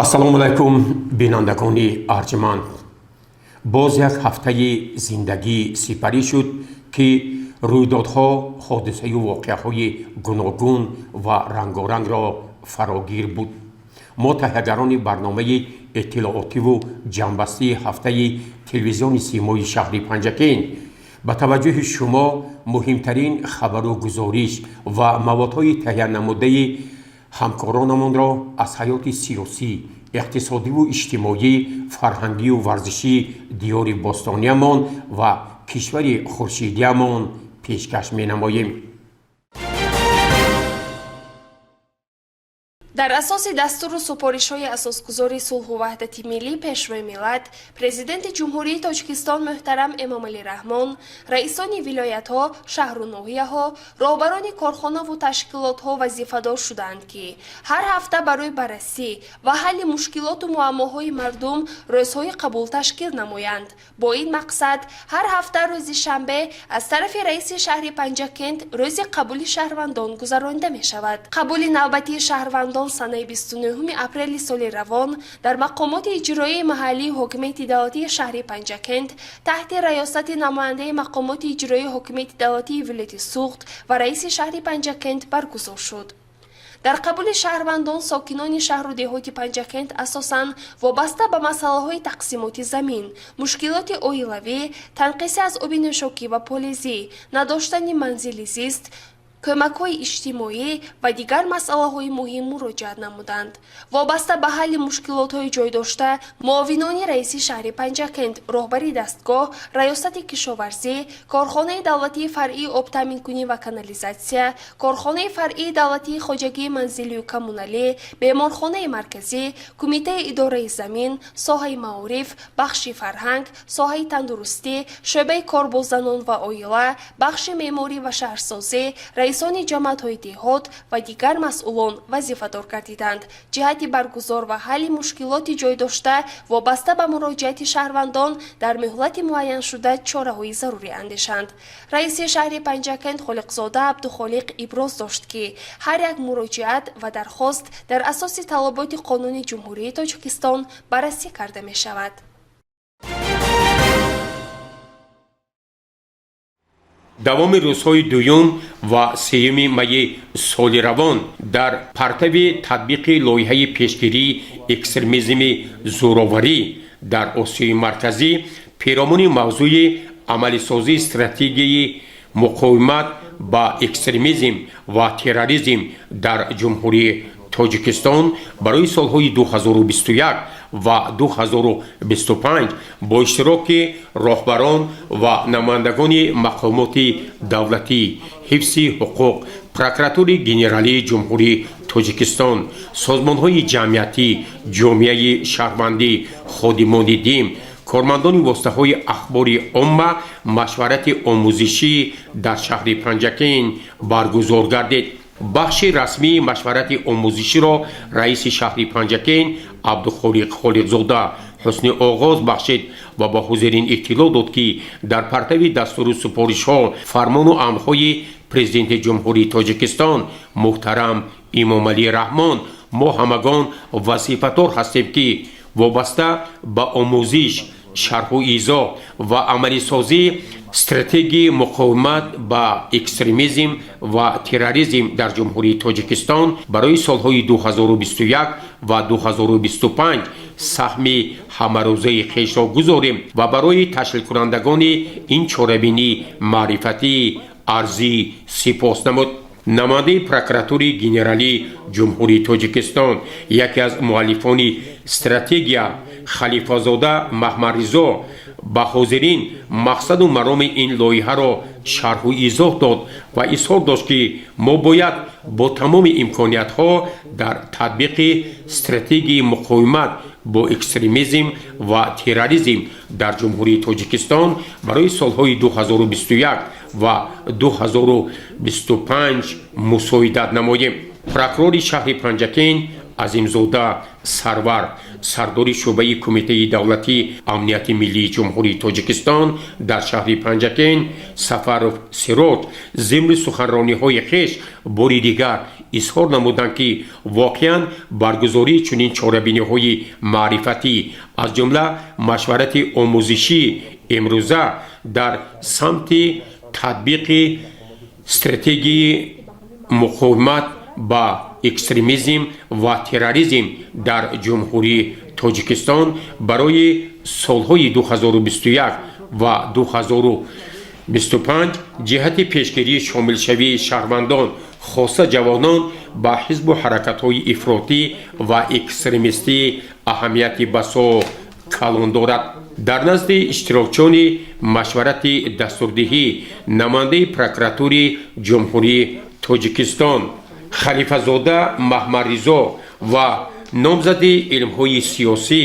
Ассалому алайкум, бинандагони арҷманд. Боз як ҳафтаи зиндагӣ сипарӣ шуд, ки рӯйдодҳо, ҳодисаю воқеаҳои гуногун ва рангорангро фарогир буд. Мо, таҳиягарони барномаи иттилоотиву ҷамъбастии ҳафтаи телевизиони Симои шаҳри Панҷакент, ба таваҷҷӯҳи шумо муҳимтарин хабару гузориш ва маводҳои таҳиянамудаи ҳамкоронамонро аз ҳаёти сиёсӣ, иқтисодиву иҷтимоӣ, фарҳангию варзишии диёри бостониямон ва кишвари хуршидиямон пешкаш менамоем. Дар асоси дастуру супоришҳои Асосгузори сулҳу ваҳдати миллӣ, Пешвои миллат, Президенти Ҷумҳурии Тоҷикистон муҳтарам Эмомалӣ Раҳмон, раисони вилоятҳо, шаҳру ноҳияҳо, роҳбарони корхонаву ташкилотҳо вазифадор шудаанд, ки ҳар ҳафта барои баррасӣ ва ҳалли мушкилоту муаммоҳои мардум рӯзҳои қабул ташкил намоянд. Бо ин мақсад ҳар ҳафта рӯзи шанбе аз тарафи раиси шаҳри Панҷакент рӯзи қабули шаҳрвандон гузаронида мешавад. Қабули навбатии шаҳрвандон санаи 29 апрели соли равон дар мақомоти иҷроии маҳаллии ҳокимияти давлатии шаҳри Панҷакент таҳти раёсати намояндаи мақомоти иҷроии ҳокимияти давлатии вилояти Суғд ва раиси шаҳри Панҷакент баргузор шуд. Дар қабули шаҳрвандон сокинони шаҳру деҳоти Панҷакент асосан вобаста ба масъалаҳои тақсимоти замин, мушкилоти оилавӣ, танқиси аз оби нӯшокӣ ва полезӣ, надоштани манзили зист, кӯмакҳои иҷтимоӣ ва дигар масъалаҳои муҳим муроҷиат намуданд. Вобаста ба ҳалли мушкилотҳои ҷойдошта муовинони раиси шаҳри Панҷакент, роҳбари дастгоҳ, раёсати кишоварзӣ, корхонаи давлатии фаръии обтаъминкунӣ ва канализатсия, корхонаи фаръии давлатии хоҷагии манзилию коммуналӣ, беморхонаи марказӣ, кумитаи идораи замин, соҳаи маориф, бахши фарҳанг, соҳаи тандурустӣ, шӯъбаи кор бо занон ва оила, бахши меъморӣ ва шаҳрсозӣ, раисони ҷамоатҳои деҳот ва дигар масъулон вазифадор гардиданд, ҷиҳати баргузор ва ҳалли мушкилоти ҷойдошта вобаста ба муроҷиати шаҳрвандон дар муҳлати муайяншуда чораҳои зарурӣ андешанд. Раиси шаҳри Панҷакент Холиқзода Абдухолиқ иброз дошт, ки ҳар як муроҷиат ва дархост дар асоси талаботи Қонуни Ҷумҳурии Тоҷикистон баррасӣ карда мешавад. Давоми рӯзҳои дуюм ва сеюми майи соли равон дар партави татбиқи лоиҳаи пешгирии экстремизми зӯроварӣ дар Осиёи Марказӣ перомуни мавзӯи амалисозии стратегияи муқовимат ба экстремизм ва терроризм дар Ҷумҳурии Тоҷикистон барои солҳои 2021 ва 2025 бо иштироки роҳбарон ва намояндагони мақомоти давлатӣ, ҳифзи ҳуқуқ, Прокуратури Генералии Ҷумҳурии Тоҷикистон, созмонҳои ҷамъиятӣ, ҷомеаи шаҳрвандӣ, ходимони дин, кормандони воситаҳои ахбори омма машварати омӯзишӣ дар шаҳри Панҷакент баргузор гардид. Бахши расмии машварати омӯзиширо раиси шаҳри Панҷакент Абдухолиқ Холиқзода ҳусни оғоз бахшид ва ба ҳузирин иттилоъ дод, ки дар партави дастуру супоришҳо, фармону амрҳои Президенти Ҷумҳурии Тоҷикистон муҳтарам Эмомалӣ Раҳмон мо ҳамагон вазифадор ҳастем, ки вобаста ба омӯзиш, шарҳу изоҳ ва амалисозии стратегияи муқовимат ба экстремизм ва терроризм дар Ҷумҳурии Тоҷикистон барои солҳои 2021 ва 2025 саҳми ҳамарӯзаи хешро гузорем ва барои ташкилкунандагони ин чорабинӣ маърифатӣ арзӣ сипос намуд. Намояндаи Прокуратури Генералии Ҷумҳурии Тоҷикистон, яке аз муаллифони стратегия, Халифазода Маҳмадризо ба ҳозирин мақсаду мароми ин лоиҳаро шарҳу изоҳ дод ва изҳор дошт, ки мо бояд бо тамоми имкониятҳо дар татбиқи стратегияи муқовимат бо экстремизм ва терроризм дар Ҷумҳурии Тоҷикистон барои солҳои 2021 ва 2025 мусоидат намоем. Прокурори шаҳри Панҷакент Азимзода Сарвар, сардори шӯъбаи Кумитаи давлатии амнияти миллии Ҷумҳурии Тоҷикистон дар шаҳри Панҷакент Сафаров Сироҷ зимни суханрониҳои хеш бори дигар изҳор намуданд, ки воқеан баргузории чунин чорабиниҳои маърифатӣ, аз ҷумла машварати омӯзишӣ, имрӯза дар самти татбиқи стратегияи муқовимат ба экстремизм ва терроризм дар Ҷумҳурии Тоҷикистон барои солҳои 2021 ва 2025 ҷиҳати пешгирии шомилшавии шаҳрвандон, хоса ҷавонон, ба ҳизбу ҳаракатҳои ифротӣ ва экстремистӣ аҳамияти басо калон дорад. Дар назди иштирокчиёни машварати дастурдиҳӣ намояндаи прокуратури Ҷумҳурии Тоҷикистон Халифазода Маҳмадризо ва номзади илмҳои сиёсӣ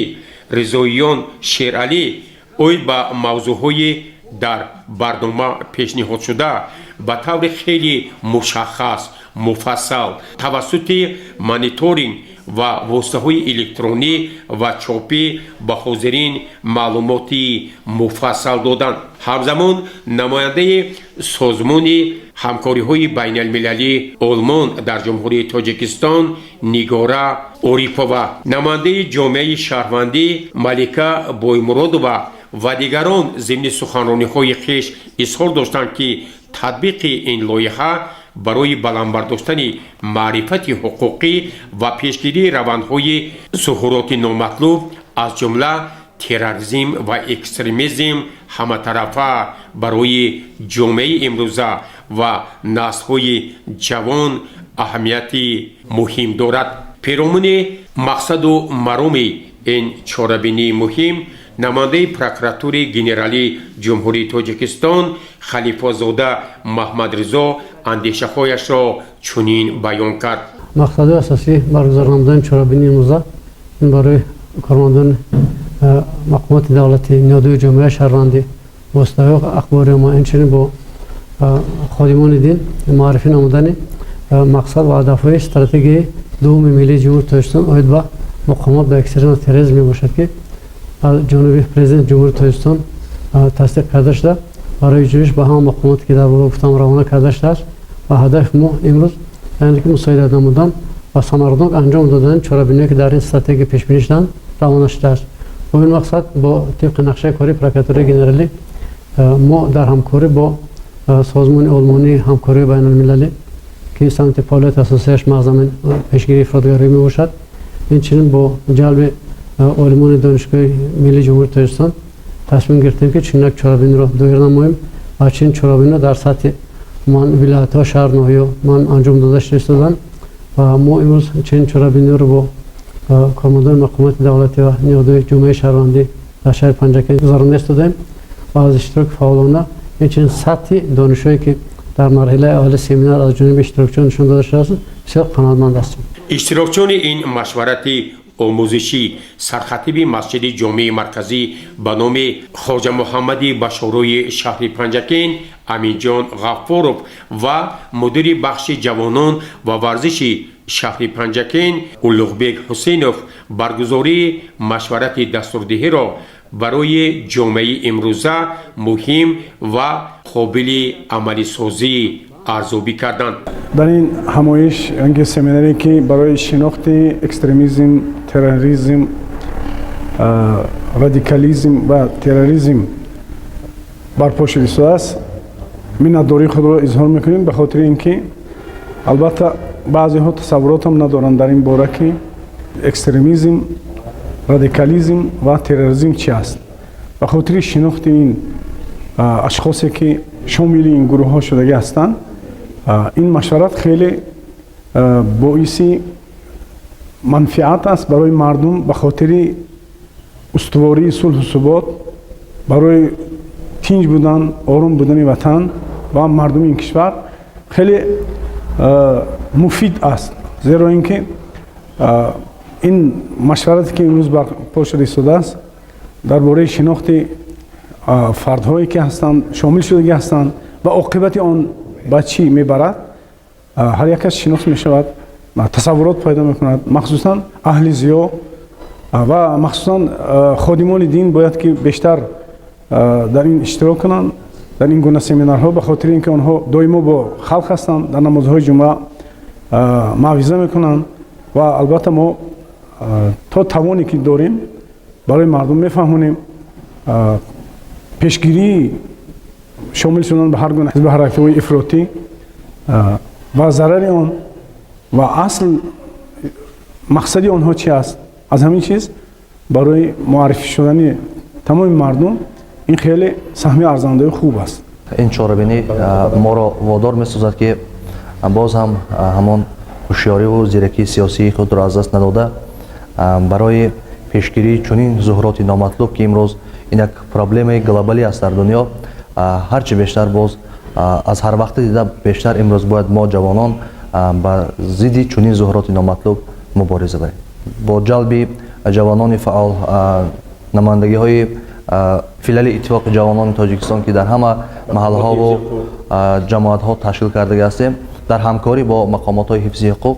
Ризоиён Шералӣ оид ба мавзӯъҳои дар барнома пешниҳодшуда ба таври хеле мушаххас, муфассал тавассути мониторинг ва воситаҳои электронӣ ва чопӣ ба ҳозирин маълумоти муфассал доданд. Ҳамзамон намояндаи Созмони ҳамкориҳои байналмилалии Олмон дар Ҷумҳурии Тоҷикистон Нигора Орипова, намояндаи ҷомеаи шаҳрвандӣ Малика Боймуродова ва дигарон зимни суханрониҳои хеш изҳор доштанд, ки татбиқи ин лоиҳа барои баланд бардоштани маърифати ҳуқуқӣ ва пешгирии равандҳои зуҳуроти номатлуб, аз ҷумла терроризм ва экстремизм, ҳаматарафа барои ҷомеаи имрӯза ва наслҳои ҷавон аҳамияти муҳим дорад. Перомуни мақсаду мароми ин чорабинии муҳим намояндаи прокуратури генералии Ҷумҳурии Тоҷикистон Халифазода Маҳмадризо андешаҳояшро чунин баён кард. Мақсади асосии баргузор намудани чорабинии имрӯза ин барои кормандони мақомоти давлатӣ, ниҳодҳои ҷомеаи шаҳрвандӣ, воситаҳои ахбори омма, инчунин бо ходимони дин муаррифӣ намудани мақсад ва ҳадафҳои стратегияи дуввуми миллии Ҷумҳурии Тоҷикистон оид ба муқовимат ба экстремизм ва терроризм мебошад, ки аз ҷониби Президенти Ҷумҳурии Тоҷикистон тасдиқ карда шуда, барои иҷроиш ба ҳама мақомоте, ки дар боло гуфтам, равона карда шудааст. Ва ҳадафи мо имрӯз яъне ки мусоидат намудан ва самаранок анҷом додани чорабиниҳое, ки дар ин стратегия пешбинӣ шуданд, равона шудааст. Бо ин мақсад, бо тибқи нақшаи кори прокуратураи генералӣ, мо дар ҳамкорӣ бо Созмони Олмонии ҳамкории байналмилалӣ, ки самти фаъолияти асосияш маҳз пешгирии ифротгарӣ мебошад, инчунин бо ҷалби олимони Донишгоҳи миллии Ҷумҳурии Тоҷикистон тасмим гирифтем, ки чунин як чорабиниро доир намоем ва чунин чорабиниро дар сатҳи вилоятҳо, шаҳр, ноҳияҳо ман анҷом дода шуда истоданд. Ва мо имрӯз чунин чорабиниро бо кормандони мақомоти давлатӣ ва ниҳодҳои ҷомеаи шаҳрвандӣ дар шаҳри Панҷакент гузаронда истодаем ва аз иштироки фаъолона, инчунин сатҳи донишҳое, ки дар марҳилаи аввали семинар аз ҷониби иштирокчиён нишон дода шудааст, бисёр қаноатманд ҳастем. Иштирокчиёни ин машварати омӯзишӣ сархатиби масҷиди ҷомеи марказӣ ба номи Хоҷа Муҳаммади Башорои шаҳри Панҷакент Аминҷон Ғаффоров ва мудири бахши ҷавонон ва варзиши шаҳри Панҷакент Улуғбек Ҳусейнов баргузории машварати дастурдиҳиро барои ҷомеаи имрӯза муҳим ва қобили амалисозӣ арзёбӣ карданд. Дар ин ҳамоиш, ин семинаре, ки барои шинохти экстремизм, терроризм, радикализм ва терроризм барпо шуда истодааст, миннатдории худро изҳор мекунем, ба хотири ин ки албатта баъзеҳо тасаввуротам надоранд дар ин бора, ки экстремизм, радикализм ва терроризм чи аст. Ба хотири шинохти ин ашхосе, ки шомили ин гурӯҳҳо шудагӣ ҳастанд, ин машварат хеле боиси манфиат аст барои мардум, ба хотири устувории сулҳу субот, барои тинҷ будан, ором будани ватан ва мардуми ин кишвар хеле муфид аст, зеро ин ки ин машварате, ки имрӯз барпо шуда истодааст, дар бораи шинохти фардҳое, ки ҳастанд, шомил шудагӣ ҳастанд ва оқибати он ба чӣ мебарад, ҳар як кас шинос мешавад, тасаввурот пайдо мекунад, махсусан аҳли зиё. Ва махсусан ходимони дин бояд ки бештар дар ин иштирок кунанд, дар ин гуна семинарҳо, ба хотири ин ки онҳо доимо бо халқ ҳастанд, дар намозҳои ҷумъа мавъиза мекунанд ва албатта мо то тавоне ки дорем барои мардум мефаҳмонем пешгирии шомил шудан ба ҳар гуна ҳизби ҳаракатҳои ифротӣ ва зарари он ва асл мақсади онҳо чи аст. Аз ҳамин чиз барои муаррифӣ шудани тамоми мардум ин хеле саҳми арзандаи хуб аст. Ин чорабинӣ моро водор месозад, ки боз ҳам ҳамон ҳушёриву зиракии сиёсии худро аз даст надода, барои пешгирии чунин зуҳуроти номатлуб, ки имрӯз ин як проблемаи глобалӣ аст дар дунё, ҳарчи бештар, боз аз ҳар вақте дида бештар имрӯз бояд мо ҷавонон ба зидди чунин зуҳуроти номатлуб мубориза барем. Бо ҷалби ҷавонони фаъол, намояндагиҳои филиали Иттифоқи ҷавонони Тоҷикистон, ки дар ҳама маҳалҳову ҷамоатҳо ташкил кардагӣ ҳастем, дар ҳамкорӣ бо мақомотҳои ҳифзи ҳуқуқ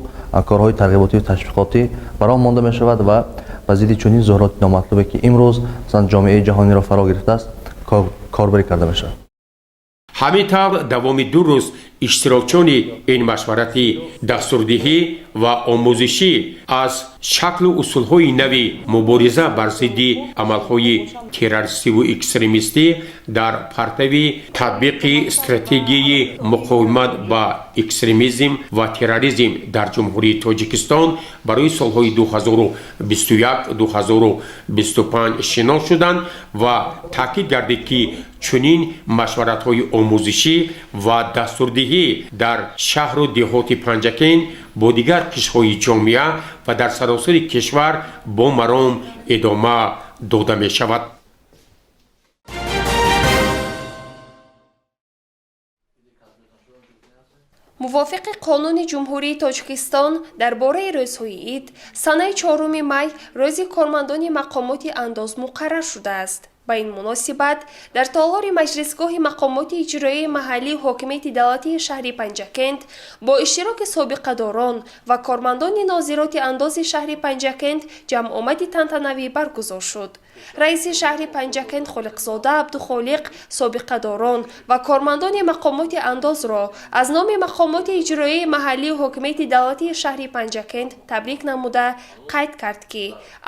корҳои тарғиботию ташвиқотӣ ба роҳ монда мешавад ва ба зидди чунин зуҳуроти номатлубе, ки имрӯз масалан ҷомеаи ҷаҳониро фаро гирифтааст, корбарӣ карда мешавад. Ҳамин тавр, давоми 2 рӯз иштирокчиёни ин машварати дастурдиҳӣ ва омӯзишӣ аз шаклу усулҳои нави мубориза бар зидди амалҳои террористиву экстремистӣ дар партави татбиқи стратегияи муқовимат ба экстремизм ва терроризм дар Ҷумҳурии Тоҷикистон барои солҳои 2021-2025 шинос шуданд ва таъкид гардид, ки чунин машваратҳои омӯзишӣ ва дастурдиҳӣ дар шаҳру деҳоти Панҷакент бо дигар қишрҳои ҷомеа ва дар саросари кишвар бо маром идома дода мешавад. Мувофиқи қонуни Ҷумҳурии Тоҷикистон дар бораи рӯзҳои ид, санаи 4 май рӯзи кормандони мақомоти андоз муқаррар шудааст. Ба ин муносибат дар толори маҷлисгоҳи мақомоти иҷроияи маҳаллии ҳокимияти давлатии шаҳри Панҷакент бо иштироки собиқадорон ва кормандони нозироти андози шаҳри Панҷакент ҷамъомади тантанавӣ баргузор шуд. Раиси шаҳри Панҷакент Холиқзода Абдухолиқ собиқадорон ва кормандони мақомоти андозро аз номи мақомоти иҷроияи маҳаллии ҳокимияти давлатии шаҳри Панҷакент табрик намуда, қайд кард, ки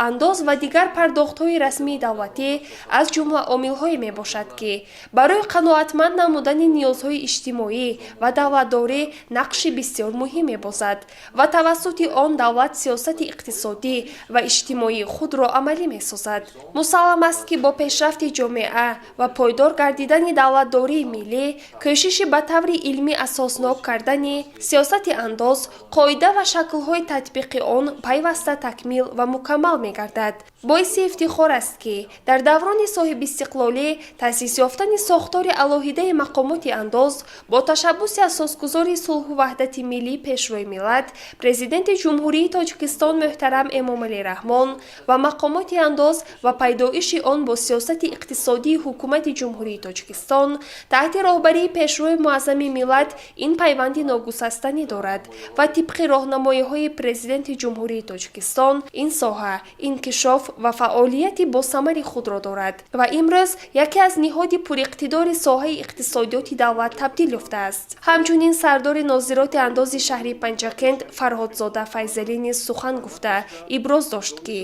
андоз ва дигар пардохтҳои расмии давлатӣ аз ҷумла омилҳое мебошад, ки барои қаноатманд намудани ниёзҳои иҷтимоӣ ва давлатдорӣ нақши бисёр муҳим мебозад ва тавассути он давлат сиёсати иқтисодӣ ва иҷтимоии худро амалӣ месозад. Мусаллам аст, ки бо пешрафти ҷомеа ва пойдор гардидани давлатдории миллӣ, кӯшиши ба таври илмӣ асоснок кардани сиёсати андоз, қоида ва шаклҳои татбиқи он пайваста такмил ва мукаммал мегардад. Боиси ифтихор аст, ки дар даврони соҳибистиқлолӣ таъсис ёфтани сохтори алоҳидаи мақомоти андоз бо ташаббуси асосгузори сулҳу ваҳдати миллӣ, Пешвои миллат, Президенти Ҷумҳурии Тоҷикистон муҳтарам Эмомалӣ Раҳмон ва мақомоти андоз ва пайдоиши он бо сиёсати иқтисодии Ҳукумати Ҷумҳурии Тоҷикистон таҳти роҳбарии Пешвои муаззами миллат ин пайванди ногусастанӣ дорад ва тибқи роҳнамоиҳои Президенти Ҷумҳурии Тоҷикистон ин соҳа инкишоф ва фаъолияти босамари худро дорад ва имрӯз яке аз ниҳоди пуриқтидори соҳаи иқтисодиёти давлат табдил ёфтааст. Ҳамчунин сардори нозироти андози шаҳри Панҷакент Фарҳодзода Файзалӣ низ сухан гуфта, иброз дошт, ки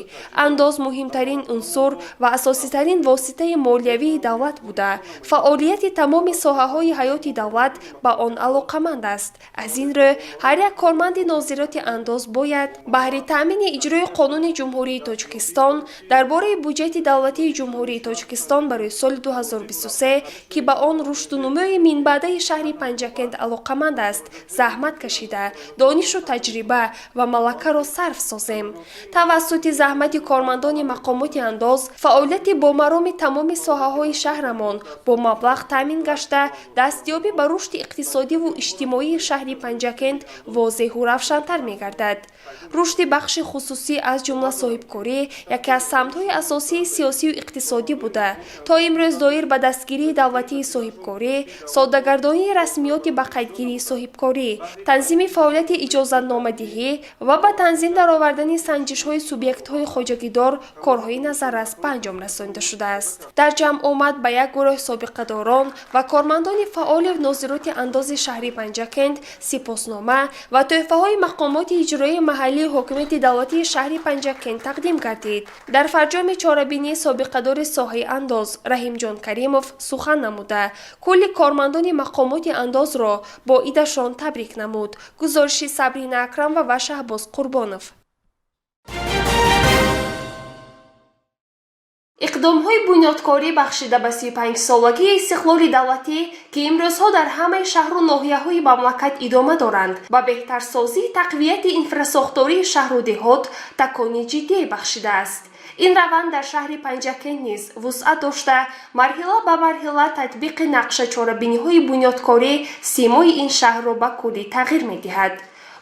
андоз муҳимтарин унсур ва асоситарин воситаи молиявии давлат буда, фаъолияти тамоми соҳаҳои ҳаёти давлат ба он алоқаманд аст. Аз ин рӯ ҳар як корманди нозироти андоз бояд баҳри таъмини иҷрои Қонуни Ҷумҳурии Тоҷикистон дар бораи буҷети давлатии Ҷумҳурии Тоҷикистон барои соли 2023, ки ба он рушду нумӯи минбаъдаи шаҳри Панҷакент алоқаманд аст, заҳмат кашида, донишу таҷриба ва малакаро сарф созем. Тавассути заҳмати кормандони мақомоти андоз андоз, фаъолияти бомароми тамоми соҳаҳои шаҳрамон бо маблағ таъмин гашта, дастёбӣ ба рушди иқтисодиву иҷтимоии шаҳри Панҷакент возеҳу равшантар мегардад. Рушди бахши хусусӣ, аз ҷумла соҳибкорӣ, яке аз самтҳои асосии сиёсию иқтисодӣ буда, то имрӯз доир ба дастгирии давлатии соҳибкорӣ, соддагардонии расмиёти ба қайдгирии соҳибкорӣ, танзими фаъолияти иҷозатномадиҳӣ ва ба танзим даровардани санҷишҳои субъектҳои хоҷагидор корҳои назаррас ба анҷом расонида шудааст. Дар ҷамъ омад ба як гурӯҳ собиқадорон ва кормандони фаъоли нозироти андози шаҳри Панҷакент сипоснома ва тӯҳфаҳои мақомоти иҷроии маҳаллии ҳокимияти давлатии шаҳри Панҷакент тақдим гардид. Дар фарҷоми чорабинӣ собиқадори соҳаи андоз Раҳимҷон Каримов сухан намуда, кулли кормандони мақомоти андозро бо идашон табрик намуд. Гузориши Сабрина Акрамова ва Шаҳбоз Қурбонов. Иқдомҳои бунёдкорӣ бахшида ба 35-солагии истиқлоли давлатӣ, ки имрӯзҳо дар ҳамаи шаҳру ноҳияҳои мамлакат идома доранд, ба беҳтарсозии тақвияти инфрасохтории шаҳру деҳот такони ҷиддие бахшидааст. Ин раванд дар шаҳри Панҷакент низ вусъат дошта, марҳила ба марҳила татбиқи нақша чорабиниҳои бунёдкорӣ симои ин шаҳрро ба куллӣ тағйир медиҳад.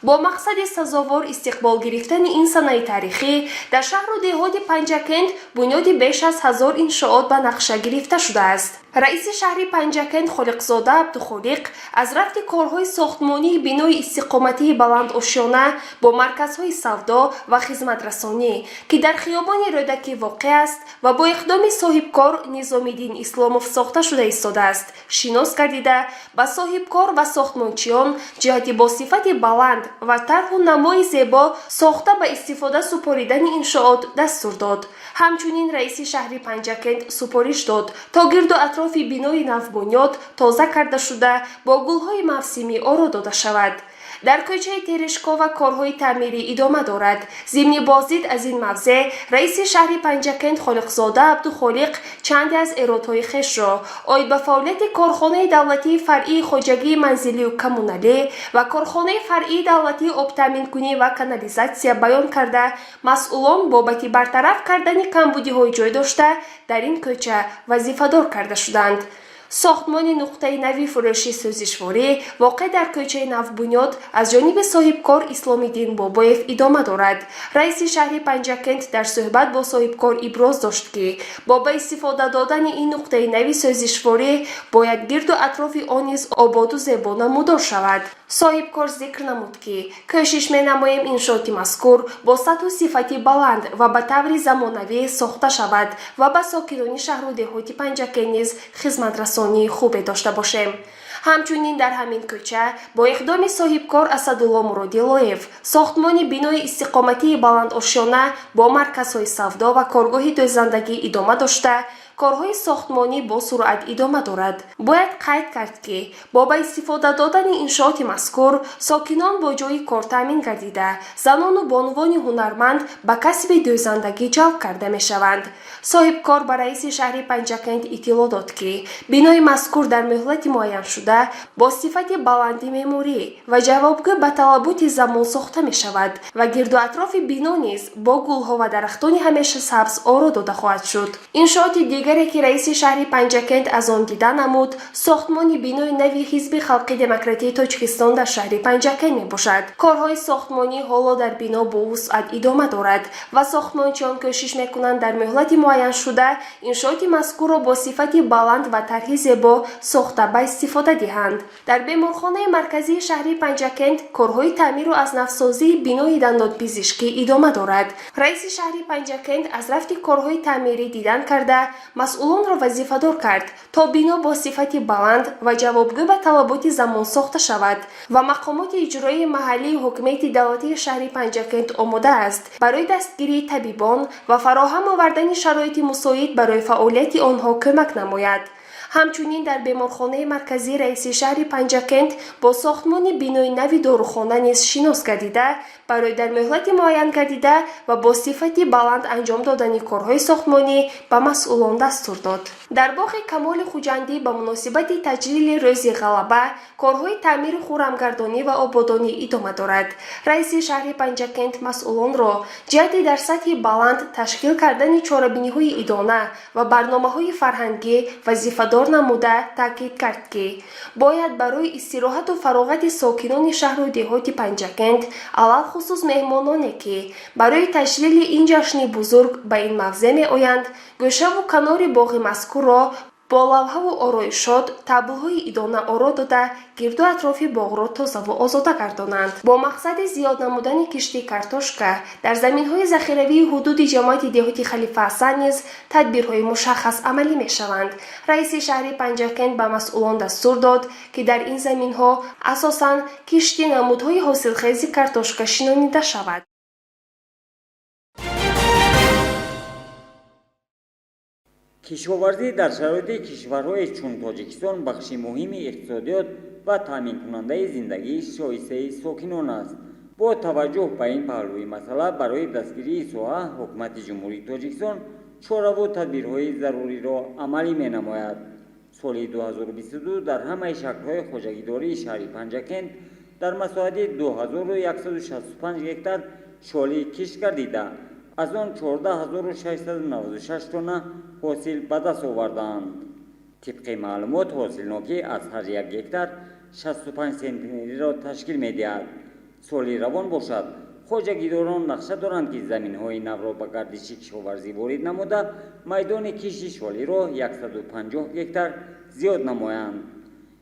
Бо мақсади сазовор истиқбол гирифтани ин санаи таърихӣ дар шаҳру деҳоти Панҷакент бунёди беш аз 1000 иншоот ба нақша гирифта шудааст. Раиси шаҳри Панҷакент Холиқзода Абдухолиқ аз рафти корҳои сохтмонии бинои истиқоматии баландошёна бо марказҳои савдо ва хизматрасонӣ, ки дар хиёбони Рӯдакӣ воқеъ аст ва бо иқдоми соҳибкор Низомиддин Исломов сохта шуда истодааст, шинос гардида, ба соҳибкор ва сохтмончиён ҷиҳати бо сифати баланд ва тарҳу намои зебо сохта ба истифода супоридани иншоот дастур дод. Ҳамчунин раиси шаҳри Панҷакент супориш дод, то гирду атрофи бинои навбунёд тоза карда шуда, бо гулҳои мавсимӣ оро дода шавад. Дар кӯчаи Терешкова корҳои таъмирӣ идома дорад. Зимни боздид аз ин мавзеъ раиси шаҳри Панҷакент Холиқзода Абдухолиқ чанде аз эродҳои хешро оид ба фаъолияти корхонаи давлатии фаръии хоҷагии манзилию коммуналӣ ва корхонаи фаръии давлатии обтаъминкунӣ ва канализатсия баён карда, масъулон бобати бартараф кардани камбудиҳои ҷой дошта дар ин кӯча вазифадор карда шуданд. Сохтмони нуқтаи нави фурӯши сӯзишворӣ воқеъ дар кӯчаи Навбунёд аз ҷониби соҳибкор Исломиддин Бобоев идома дорад. Раиси шаҳри Панҷакент дар суҳбат бо соҳибкор иброз дошт, ки бо ба истифода додани ин нуқтаи нави сӯзишворӣ бояд гирду атрофи он низ ободу зебо намудор шавад. Соҳибкор зикр намуд, ки кӯшиш менамоем иншооти мазкур бо сатҳу сифати баланд ва ба таври замонавӣ сохта шавад ва ба сокинони шаҳру деҳоти Панҷакент низ хизматрасонии хубе дошта бошем. Ҳамчунин дар ҳамин кӯча бо иқдоми соҳибкор Асадулло Муродилоев сохтмони бинои истиқоматии баландошёна бо марказҳои савдо ва коргоҳи дӯзандагӣ идома дошта, корҳои сохтмонӣ бо суръат идома дорад. Бояд қайд кард, ки бо ба истифода додани иншооти мазкур сокинон бо ҷойи кор таъмин гардида, занону бонувони ҳунарманд ба касби дӯзандагӣ ҷалб карда мешаванд. Соҳибкор ба раиси шаҳри Панҷакент иттилоъ дод, ки бинои мазкур дар муҳлати муайяншуда бо сифати баланди меъморӣ ва ҷавобгӯ ба талаботи замон сохта мешавад ва гирду атрофи бино низ бо гулҳо ва дарахтони ҳамеша сабз оро дода хоҳад шуд. Иншооти дигаре, ки раиси шаҳри Панҷакент аз он дида намуд, сохтмони бинои нави Ҳизби халқи демократии Тоҷикистон дар шаҳри Панҷакент мебошад. Корҳои сохтмонӣ ҳоло дар бино бо вусъат идома дорад ва сохтмончиён кӯшиш мекунанд дар муҳлати муайяншуда иншооти мазкурро бо сифати баланд ва тарҳи зебо сохта ба истифода диҳанд. Дар беморхонаи марказии шаҳри Панҷакент корҳои таъмиру аз навсозии бинои дандонпизишкӣ идома дорад. Раиси шаҳри Панҷакент аз рафти корҳои таъмирӣ дидан карда, масъулонро вазифадор кард, то бино бо сифати баланд ва ҷавобгӯ ба талаботи замон сохта шавад ва мақомоти иҷроии маҳаллии ҳокимияти давлатии шаҳри Панҷакент омода аст барои дастгирии табибон ва фароҳам овардани шароити мусоид барои фаъолияти онҳо кӯмак намояд. Ҳамчунин дар беморхонаи марказӣ раиси шаҳри Панҷакент бо сохтмони бинои нави дорухона низ шинос гардида, барои дар муҳлати муайян гардида ва бо сифати баланд анҷом додани корҳои сохтмонӣ ба масъулон дастур дод. Дар боғи Камоли Хуҷандӣ ба муносибати таҷлили Рӯзи Ғалаба корҳои таъмиру хуррамгардонӣ ва ободонӣ идома дорад. Раиси шаҳри Панҷакент масъулонро ҷиҳати дар сатҳи баланд ташкил кардани чорабиниҳои идона ва барномаҳои фарҳангӣ вазифадор намуда, таъкид кард, ки бояд барои истироҳату фароғати сокинони шаҳру деҳоти Панҷакент, алалхусус меҳмононе, ки барои таҷлили ин ҷашни бузург ба ин мавзеъ меоянд, гӯшаву канори боғи мазкурро бо лавҳаву ороишот, таблҳои идона оро дода, гирду атрофи боғро тозаву озода гардонанд. Бо мақсади зиёд намудани кишти картошка дар заминҳои захиравии ҳудуди ҷамоати деҳоти Халифа Ҳасан низ тадбирҳои мушаххас амалӣ мешаванд. Раиси шаҳри Панҷакент ба масъулон дастур дод, ки дар ин заминҳо асосан кишти намудҳои ҳосилхези картошка шинонида шавад. Кишоварзӣ дар шароити кишварҳое чун Тоҷикистон бахши муҳими иқтисодиёт ва таъминкунандаи зиндагии шоистаи сокинон аст. Бо таваҷҷӯҳ ба ин паҳлӯи масъала, барои дастгирии соҳа Ҳукумати Ҷумҳурии Тоҷикистон чораву тадбирҳои заруриро амалӣ менамояд. Соли 2022 дар ҳамаи шаклҳои хоҷагидории шаҳри Панҷакент дар масоҳати 2165 гектар шолӣ кишт гардида, аз он 14696 тонна ҳосил ба даст овардаанд. Тибқи маълумот, ҳосилнокӣ аз ҳар як гектар 65 сентнериро ташкил медиҳад. Соли равон бошад, хоҷагидорон нақша доранд, ки заминҳои навро ба гардиши кишоварзӣ ворид намуда, майдони кишти шолиро 150 гектар зиёд намоянд.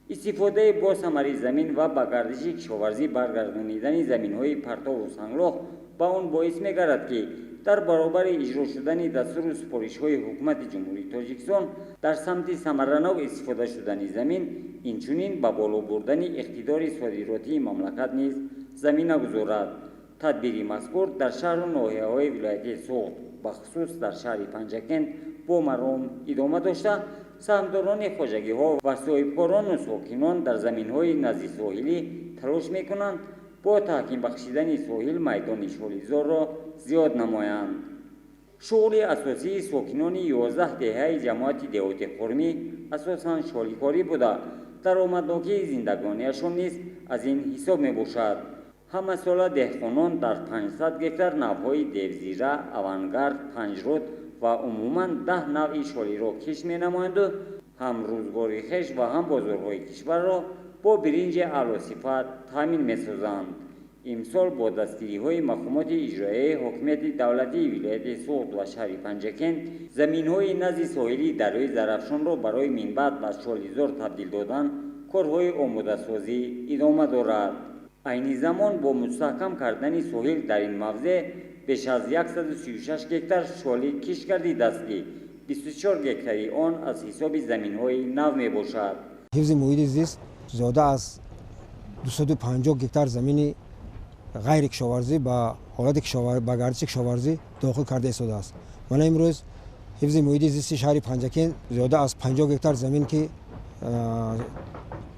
Истифодаи босамари замин ва ба гардиши кишоварзӣ баргардонидани заминҳои партову санглох ба он боис мегардад, ки дар баробари иҷро шудани дастуру супоришҳои Ҳукумати Ҷумҳурии Тоҷикистон дар самти самаранок истифода шудани замин, инчунин ба боло бурдани иқтидори содиротии мамлакат низ замина гузорад. Тадбири мазкур дар шаҳру ноҳияҳои вилояти Суғд, бахусус дар шаҳри Панҷакент, бо маром идома дошта, саҳмдорони хоҷагиҳо ва соҳибкорону сокинон дар заминҳои назди соҳилӣ талош мекунанд, бо таҳким бахшидани соҳил майдони шолизорро зиёд намоянд. Шуғли асосии сокинони 11 деҳаи ҷамоати деҳоти Хурмӣ асосан шоликорӣ буда, даромаднокии зиндагониашон низ аз ин ҳисоб мебошад. Ҳамасола деҳқонон дар 500 гектар навъҳои девзира, авангард, панҷруд ва умуман 10 навъи шолиро кишт менамоянду ҳам рӯзгори хеш ва ҳам бозорҳои кишварро бо биринҷи аълосифат таъмин месозанд. Имсол бо дастгириҳои мақомоти иҷроияи ҳокимияти давлатии вилояти Суғд ва шаҳри Панҷакент заминҳои назди соҳилии дарёи Зарафшонро барои минбаъд ба шолизор табдил додан корҳои омодасозӣ идома дорад. Айни замон бо мустаҳкам кардани соҳил дар ин мавзеъ беш аз 136 гектар шолӣ кишт гардидааст, ки 24 гектари он аз ҳисоби заминҳои нав мебошад. Ҳифзи муҳити зист зиёда аз 250 гектар замини ғайрикишоварзӣ ба ҳолати ба гардиши кишоварзӣ дохил карда истодааст. Мана имрӯз ҳифзи муҳити зисти шаҳри Панҷакент зиёда аз 50 гектар замин, ки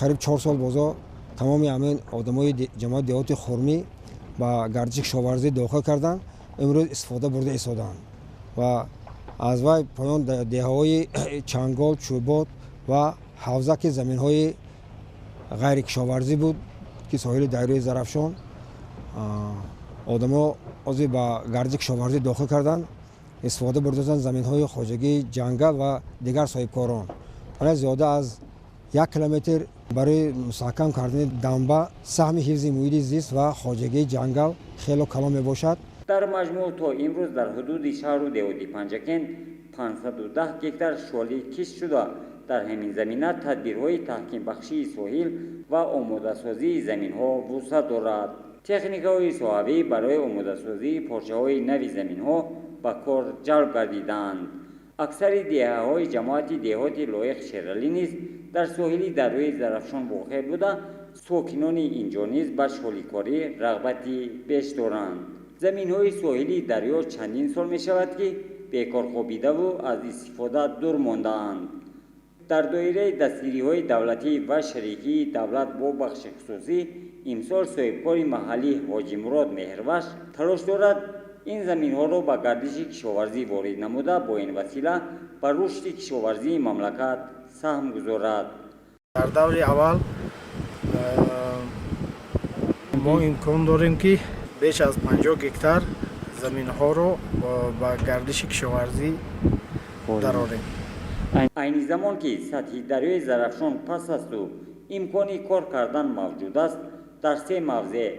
қариб 4 сол бозо тамоми ҳамин одамои ҷамоати деҳоти Хурмӣ ба гардиши кишоварзӣ дохил карданд, имрӯз истифода бурда истодаанд ва аз вай поён деҳаҳои Чангол, Чӯбот ва Ҳавза, ки заминҳои ғайрикишоварзӣ буд, ки соҳили дарёи Зарафшон одамо ҳозир ба гардиши кишоварзӣ дохил карданд, истифода бурдасанд заминҳои хоҷагии ҷангал ва дигар соҳибкорон. Мана зиёда аз 1 километр барои мустаҳкам кардани дамба саҳми ҳифзи муҳити зист ва хоҷагии ҷангал хело калон мебошад. Дар маҷмӯъ то имрӯз дар ҳудуди шаҳру деҳоти Панҷакент 510 гектар шолӣ кишт шуда, дар ҳамин замина тадбирҳои таҳкимбахшии соҳил ва омодасозии заминҳо вусъат дорад. Техникаҳои соҳавӣ барои омодасозии порчаҳои нави заминҳо ба кор ҷалб гардидаанд. Аксари деҳаҳои ҷамоати деҳоти Лоиқ Шералӣ низ дар соҳили дарёи Зарафшон воқеъ буда, сокинони инҷо низ ба шоликорӣ рағбати беш доранд. Заминҳои соҳили дарё чандин сол мешавад, ки бекор хобидаву аз истифода дур мондаанд. Дар доираи дастгириҳои давлатӣ ва шарикии давлат бо бахши хусусӣ, имсол соҳибкори маҳаллӣ Ҳоҷимурод Меҳрваш талош дорад ин заминҳоро ба гардиши кишоварзӣ ворид намуда, бо ин васила ба рушди кишоварзии мамлакат саҳм гузорад. Дар даври аввал мо имкон дорем, ки беш аз 50 гектар заминҳоро ба гардиши кишоварзӣ дарорем. Айни замон, ки сатҳи дарёи Зарафшон паст асту имкони кор кардан мавҷуд аст, дар се мавзеъ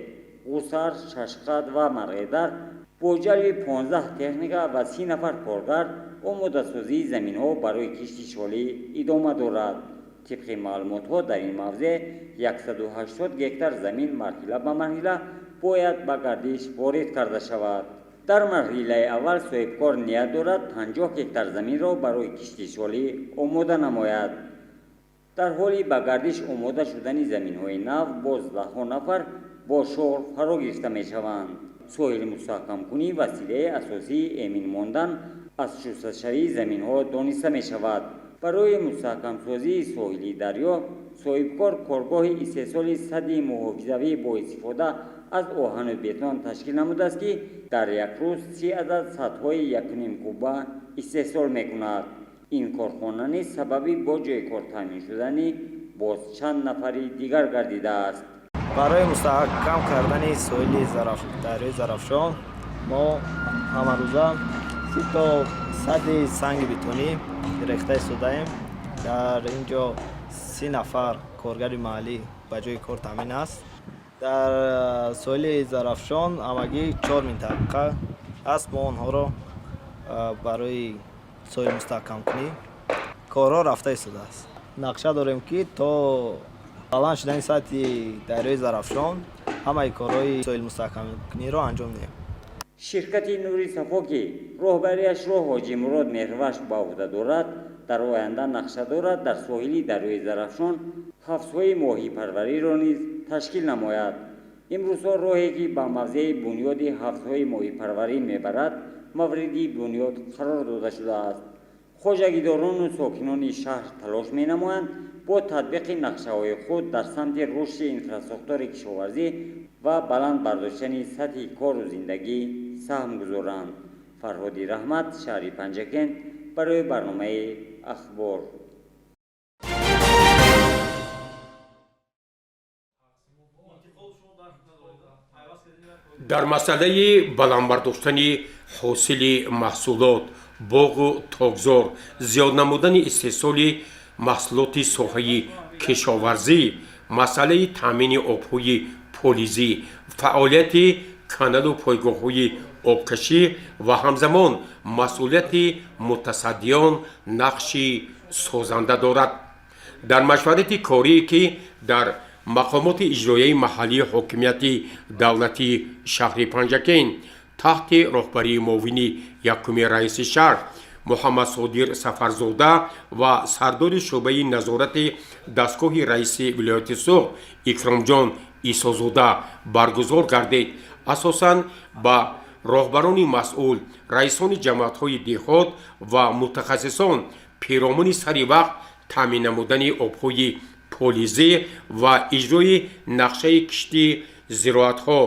Ғусар, Шашқад ва Марғедар бо ҷалби 15 техника ва 30 нафар коргар омодасозии заминҳо барои кишти шолӣ идома дорад. Тибқи маълумотҳо, дар ин мавзеъ 180 гектар замин марҳила ба марҳила бояд ба гардиш ворид карда шавад. Дар марҳилаи аввал соҳибкор ният дорад 50 гектар заминро барои кишти шолӣ омода намояд. Дар ҳоли ба гардиш омода шудани заминҳои нав боз даҳҳо нафар бо шуғл фаро гирифта мешаванд. Соҳили мустаҳкамкунӣ василаи асосии эмин мондан аз шусташавии заминҳо дониста мешавад. Барои мустаҳкамсозии соҳили дарё соҳибкор коргоҳи истеҳсоли садди муҳофизавӣ бо истифода аз оҳану бетон ташкил намудааст, ки дар як рӯз 30 адад садҳои 1,5 куба истеҳсол мекунад. Ин корхона низ сабаби бо ҷойи кор таъмин шудани боз чанд нафари дигар гардидааст. Барои мустаҳкам кардани соҳили дарёи Зарафшон мо ҳамарӯза 30 то садди санги бетонӣ рехта истодаем. Дар ин ҷо 30 нафар коргари маҳаллӣ ба ҷои кор таъмин аст. Дар соҳили Зарафшон ҳамагӣ чор минтақа аст. Мо онҳоро барои соҳил мустаҳкамкунӣ корҳо рафта истодааст. Нақша дорем, ки то баланд шудани сатҳи дарёи Зарафшон ҳамаи корҳои соҳил мустаҳкамкуниро анҷом диҳем. Ширкати Нури Сафо, ки роҳбариашро Ҳоҷимурод Меҳрваш ба уҳда дорад, дар оянда нақша дорад дар соҳили дарёи Зарафшон ҳавзҳои моҳипарвариро низ ташкил намояд. Имрӯзҳо роҳе, ки ба мавзеи бунёди ҳавзҳои моҳипарварӣ мебарад, мавриди бунёд қарор дода шудааст. Хоҷагидорону сокинони шаҳр талош менамоянд бо татбиқи нақшаҳои худ дар самти рушди инфрасохтори кишоварзӣ ва баланд бардоштани сатҳи кору зиндагӣ саҳм гузоранд. Фарҳоди Раҳмат, шаҳри Панҷакент, барои барномаи Ахбор. Дар масъалаи баланд бардоштани ҳосили маҳсулот, боғу токзор, зиёд намудани истеҳсоли маҳсулоти соҳаи кишоварзӣ, масъалаи таъмини обҳои полизӣ, фаъолияти каналу пойгоҳҳои обкашӣ ва ҳамзамон масъулияти мутасаддиён нақши созанда дорад. Дар машварати корие, ки дар мақомоти иҷроияи маҳаллии ҳокимияти давлатии шаҳри Панҷакент таҳти роҳбарии муовини якуми раиси шаҳр Муҳаммадсодир Сафарзода ва сардори шӯъбаи назорати дастгоҳи раиси вилояти Суғд Икромҷон Исозода баргузор гардид, асосан ба роҳбарони масъул, раисони ҷамоатҳои деҳот ва мутахассисон пиромуни сари вақт таъмин намудани обҳои полизӣ ва иҷрои нақшаи кишти зироатҳо,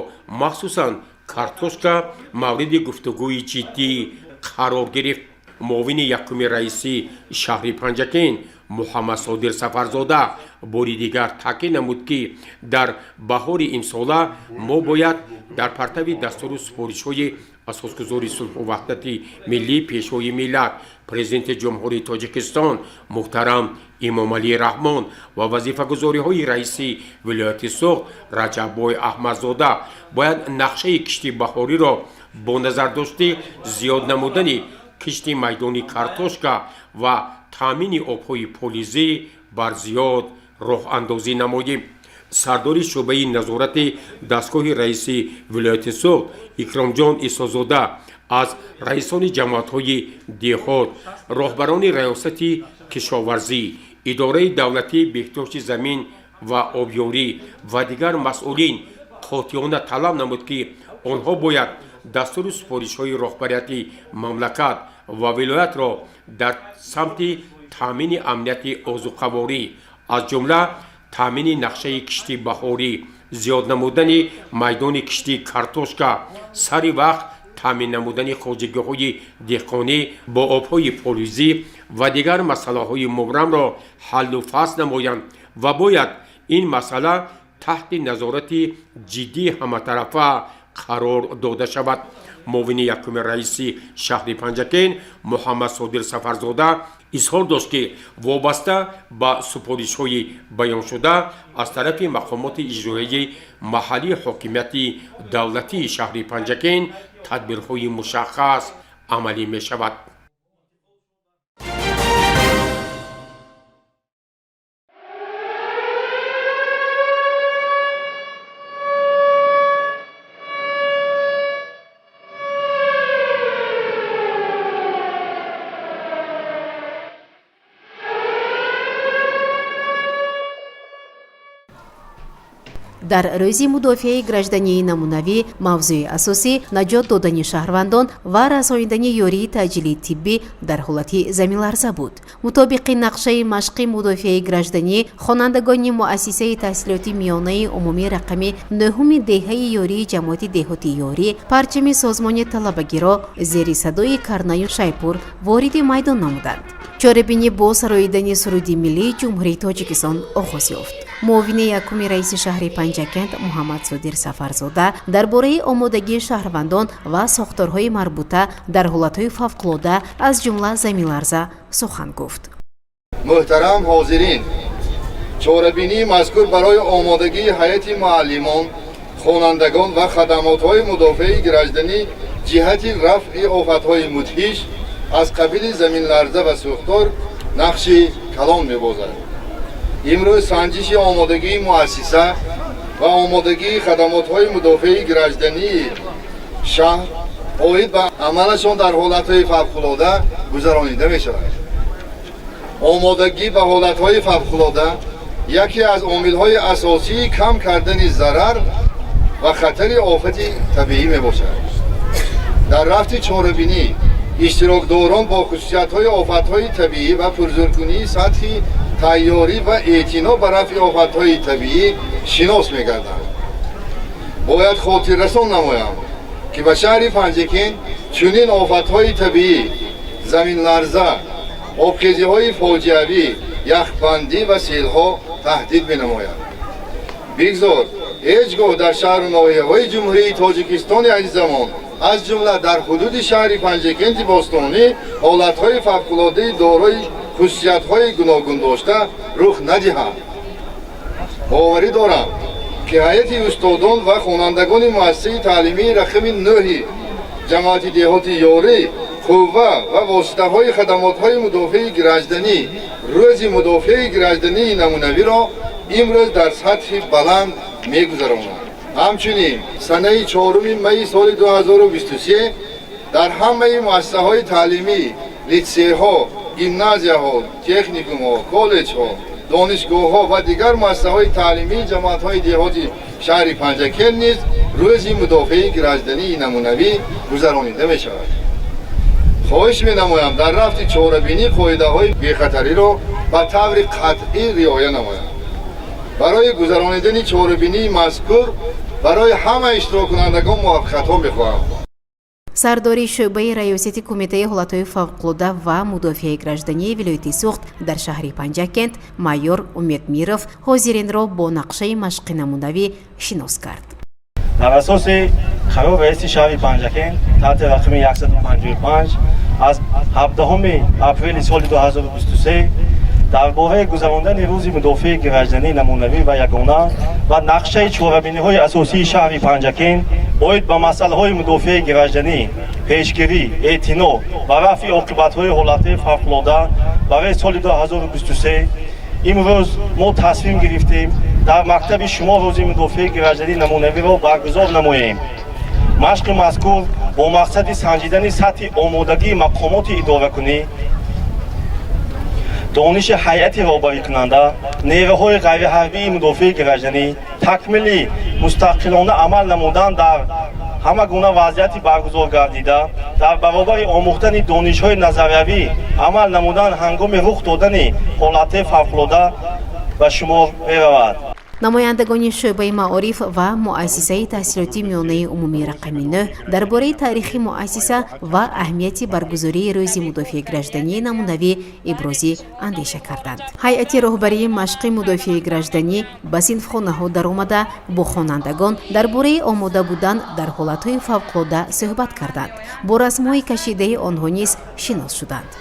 махсусан картошка, мавриди гуфтугӯи ҷиддӣ қарор гирифт. Муовини якуми раиси шаҳри Панҷакент Муҳаммадсодир Сафарзода бори дигар таъкид намуд, ки дар баҳори имсола мо бояд дар партави дастуру супоришҳои асосгузори сулҳу ваҳдати миллӣ, Пешвои миллат, Президенти Ҷумҳурии Тоҷикистон муҳтарам Эмомалӣ Раҳмон ва вазифагузориҳои раиси вилояти Суғд Раҷаббой Аҳмадзода бояд нақшаи кишти баҳориро бо назардошти зиёд намудани кишти майдони картошка ва таъмини обҳои полизӣ бар зиёд роҳандозӣ намоем. Сардори шӯъбаи назорати дастгоҳи раиси вилояти Суғд Икромҷон Исозода аз раисони ҷамоатҳои деҳот, роҳбарони раёсати кишоварзӣ, идораи давлатии беҳдошти замин ва обёрӣ ва дигар масъулин қотеона талаб намуд, ки онҳо бояд дастуру супоришҳои роҳбарияти мамлакат ва вилоятро дар самти Таъмини амнияти озуқаворӣ, аз ҷумла таъмини нақшаи кишти баҳорӣ, зиёд намудани майдони кишти картошка, сари вақт таъмин намудани хоҷагиҳои деҳқонӣ бо обҳои полизӣ ва дигар масъалаҳои мубрамро ҳаллу фасл намоянд ва бояд ин масъала таҳти назорати ҷиддии ҳаматарафа қарор дода шавад. Муовини якуми раиси шаҳри Панҷакент Муҳаммадсодир Сафарзода изҳор дошт, ки вобаста ба супоришҳои баёншуда аз тарафи мақомоти иҷроияи маҳаллии ҳокимияти давлатии шаҳри Панҷакент тадбирҳои мушаххас амалӣ мешавад. Дар рӯзи мудофиаи граждании намунавӣ мавзӯи асосӣ наҷот додани шаҳрвандон ва расонидани ёрии таъҷилии тиббӣ дар ҳолати заминларза буд. Мутобиқи нақшаи машқи мудофиаи гражданӣ, хонандагони муассисаи таҳсилоти миёнаи умумӣ рақами нӯҳуми деҳаи Ёрии ҷамоати деҳоти Ёрӣ парчами созмони талабагиро зери садои карнаю шайпур вориди майдон намуданд. Чорабинӣ бо сароидани суруди миллии Ҷумҳурии Тоҷикистон оғоз ёфт. Муовини якуми раиси шаҳри Панҷакент Муҳаммадсодир Сафарзода дар бораи омодагии шаҳрвандон ва сохторҳои марбута дар ҳолатҳои фавқулода, аз ҷумла заминларза, сухан гуфт. Муҳтарам ҳозирин, чорабинии мазкур барои омодагии ҳайати муаллимон, хонандагон ва хадамотҳои мудофиаи гражданӣ ҷиҳати рафъи офатҳои мудҳиш аз қабили заминларза ва сӯхтор нақши калон мебозад. Имрӯз санҷиши омодагии муассиса ва омодагии хадамотҳои мудофиаи граждании шаҳр оид ба амалашон дар ҳолатҳои фавқулода гузаронида мешавад. Омодагӣ ба ҳолатҳои фавқулода яке аз омилҳои асосии кам кардани зарар ва хатари офати табиӣ мебошад. Дар рафти чорабинӣ иштирокдорон бо хусусиятҳои офатҳои табиӣ ва пурзӯркунии сатҳи тайёрӣ ва эътино ба рафъи офатҳои табиӣ шинос мегарданд. Бояд хотиррасон намоям, ки ба шаҳри Панҷакент чунин офатҳои табиӣ заминларза, обхезиҳои фоҷиавӣ, яхбандӣ ва селҳо таҳдид менамояд. Бигзор ҳеҷ гоҳ дар шаҳру ноҳияҳои Ҷумҳурии Тоҷикистони азизамон, аз ҷумла дар ҳудуди шаҳри Панҷакенти бостонӣ, ҳолатҳои фавқулодаи дорои хусусиятҳои гуногун дошта рух надиҳанд. Боварӣ дорам, ки ҳайати устодон ва хонандагони муассисаи таълимии рақами нӯҳи ҷамоати деҳоти Ёрӣ қувва ва воситаҳои хадамотҳои мудофиаи гражданӣ рӯзи мудофиаи граждании намунавиро имрӯз дар сатҳи баланд мегузаронанд. Ҳамчунин санаи 4 майи соли 2023 дар ҳамаи муассисаҳои таълимӣ, литсейҳо, гимназияҳо, техникумҳо, коллеҷҳо, донишгоҳҳо ва дигар муассисаҳои таълимии ҷамоатҳои деҳоти шаҳри Панҷакент низ рӯзи мудофиаи граждании намунавӣ гузаронида мешавад. Хоҳиш менамоям, дар рафти чорабинӣ қоидаҳои бехатариро ба таври қатъӣ риоя намоянд. Барои гузаронидани чорабинии мазкур барои ҳама иштироккунандагон муваффақиятҳо мехоҳам. Сардори шӯъбаи раёсати Кумитаи ҳолатҳои фавқулода ва мудофиаи граждании вилояти Суғд дар шаҳри Панҷакент майор Умед Миров ҳозиринро бо нақшаи машқи намунавӣ шинос кард. Дар асоси қарор раиси шаҳри Панҷакент таҳти рақами 155 аз 17 апрели соли 2023 дар бораи гузарондани рӯзи мудофиаи граждании намунавӣ ва ягона ва нақшаи чорабиниҳои асосии шаҳри Панҷакент оид ба масъалаҳои мудофиаи гражданӣ, пешгирӣ, эътино ва рафъи оқибатҳои ҳолатҳои фавқулода барои соли 2023 имрӯз мо тасмим гирифтем дар мактаби шумо рӯзи мудофиаи граждании намунавиро баргузор намоем. Машқи мазкур бо мақсади санҷидани сатҳи омодагии мақомоти идоракунӣ, дониши ҳайати роҳбарикунанда, нерӯҳои ғайриҳарбии мудофиаи гражданӣ, такмили мустақилона амал намудан дар Ҳама гуна вазъияти баргузор гардида дар баробари омӯхтани донишҳои назариявӣ амал намудан ҳангоми рух додани ҳолатҳои фавқулода ба шумор меравад. Намояндагони шӯъбаи маориф ва муассисаи таҳсилоти миёнаи умумии рақами 9 дар бораи таърихи муассиса ва аҳамияти баргузории Рӯзи мудофиаи граждании намунавӣ ибрози андеша карданд. Ҳайати роҳбарии машқи мудофиаи гражданӣ ба синфхонаҳо даромада, бо хонандагон дар бораи омода будан дар ҳолатҳои фавқулода суҳбат карданд, бо расмҳои кашидаи онҳо низ шинос шуданд.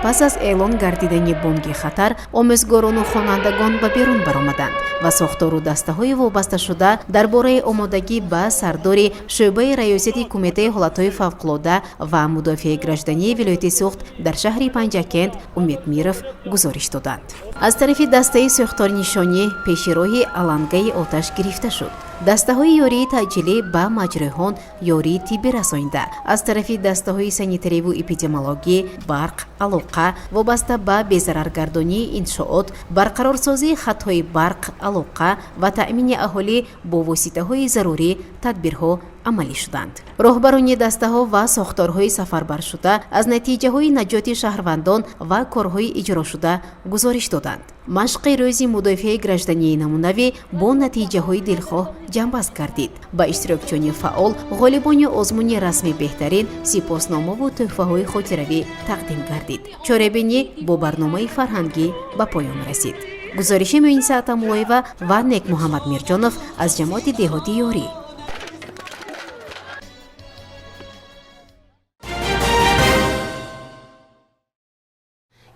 Пас аз эълон гардидани бонги хатар, омӯзгорону хонандагон ба берун баромаданд ва сохтору дастаҳои вобасташуда дар бораи омодагӣ ба сардори шӯъбаи раёсати Кумитаи ҳолатҳои фавқулода ва мудофиаи граждании вилояти Суғд дар шаҳри Панҷакент Умед Миров гузориш доданд. Аз тарафи дастаи сӯхторнишонӣ пеши роҳи алангаи оташ гирифта шуд. Дастаҳои ёрии таъҷилӣ ба маҷрӯҳон ёрии тиббӣ расонида, аз тарафи дастаҳои санитариву эпидемиологӣ барқ, алоқа, вобаста ба безараргардонии иншоот, барқарорсозии хатҳои барқ, алоқа ва таъмини аҳолӣ бо воситаҳои зарурӣ тадбирҳо амалӣ шуданд. Роҳбарони дастаҳо ва сохторҳои сафарбаршуда аз натиҷаҳои наҷоти шаҳрвандон ва корҳои иҷрошуда гузориш доданд. Машқи Рӯзи мудофиаи граждании намунавӣ бо натиҷаҳои дилхоҳ ҷамъбаст гардид. Ба иштирокчиёни фаъол, ғолибони озмуни расми беҳтарин сипосномаву тӯҳфаҳои хотиравӣ тақдим гардид. Чорабинӣ бо барномаи фарҳангӣ ба поён расид. Гузориши Муиниса Атамуллоева ва Некмуҳаммад Мирҷонов аз ҷамоати деҳоти Ёрӣ.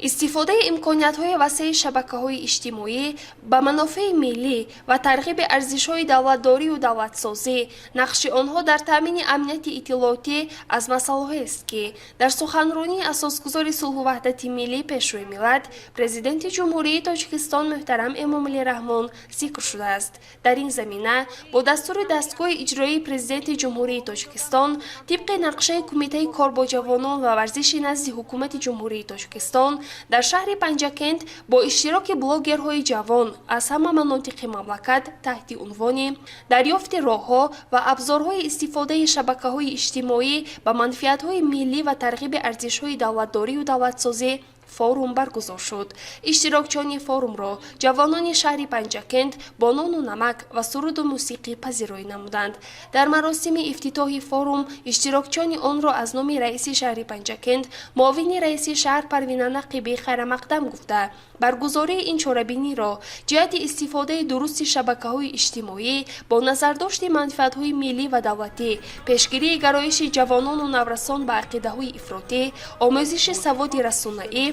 Истифодаи имкониятҳои васеи шабакаҳои иҷтимоӣ ба манофеи миллӣ ва тарғиби арзишҳои давлатдорию давлатсозӣ, нақши онҳо дар таъмини амнияти иттилоотӣ аз масъалаҳоест, ки дар суханронии асосгузори сулҳу ваҳдати миллӣ, Пешвои миллат, Президенти Ҷумҳурии Тоҷикистон муҳтарам Эмомалӣ Раҳмон зикр шудааст. Дар ин замина бо дастури дастгоҳи иҷроии Президенти Ҷумҳурии Тоҷикистон тибқи нақшаи Кумитаи кор бо ҷавонон ва варзиши назди Ҳукумати Ҷумҳурии Тоҷикистон дар шаҳри Панҷакент бо иштироки блогерҳои ҷавон аз ҳама манотиқи мамлакат таҳти унвони «Дарёфти роҳҳо ва абзорҳои истифодаи шабакаҳои иҷтимоӣ ба манфиатҳои миллӣ ва тарғиби арзишҳои давлатдорию давлатсозӣ» форум баргузор шуд. Иштирокчиёни форумро ҷавонони шаҳри Панҷакент бо нону намак ва суруду мусиқӣ пазироӣ намуданд. Дар маросими ифтитоҳи форум иштирокчиёни онро аз номи раиси шаҳри Панҷакент, муовини раиси шаҳр Парвина Нақибӣ хайрамақдам гуфта, баргузории ин чорабиниро ҷиҳати истифодаи дурусти шабакаҳои иҷтимоӣ бо назардошти манфиатҳои миллӣ ва давлатӣ, пешгирии гароиши ҷавонону наврасон ба ақидаҳои ифротӣ, омӯзиши саводи расонаӣ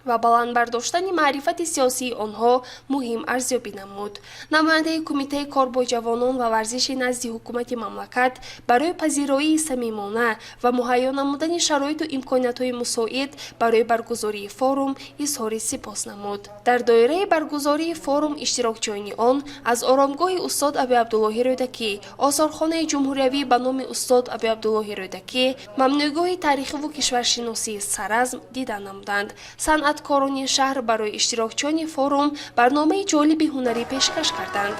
ва баланд бардоштани маърифати сиёсии онҳо муҳим арзёбӣ намуд. Намояндаи Кумитаи кор бо ҷавонон ва варзиши назди ҳукумати мамлакат барои пазироии самимона ва муҳайё намудани шароиту имкониятҳои мусоид барои баргузории форум изҳори сипос намуд. Дар доираи баргузории форум иштирокчиёни он аз оромгоҳи устод Абуабдуллоҳи Рӯдакӣ, осорхонаи ҷумҳуриявӣ ба номи устод Абуабдуллоҳи Рӯдакӣ, мамнӯъгоҳи таърихиву кишваршиносии Саразм дида намуданд. Санъаткорони шаҳр барои иштирокчиёни форум барномаи ҷолиби ҳунарӣ пешкаш карданд.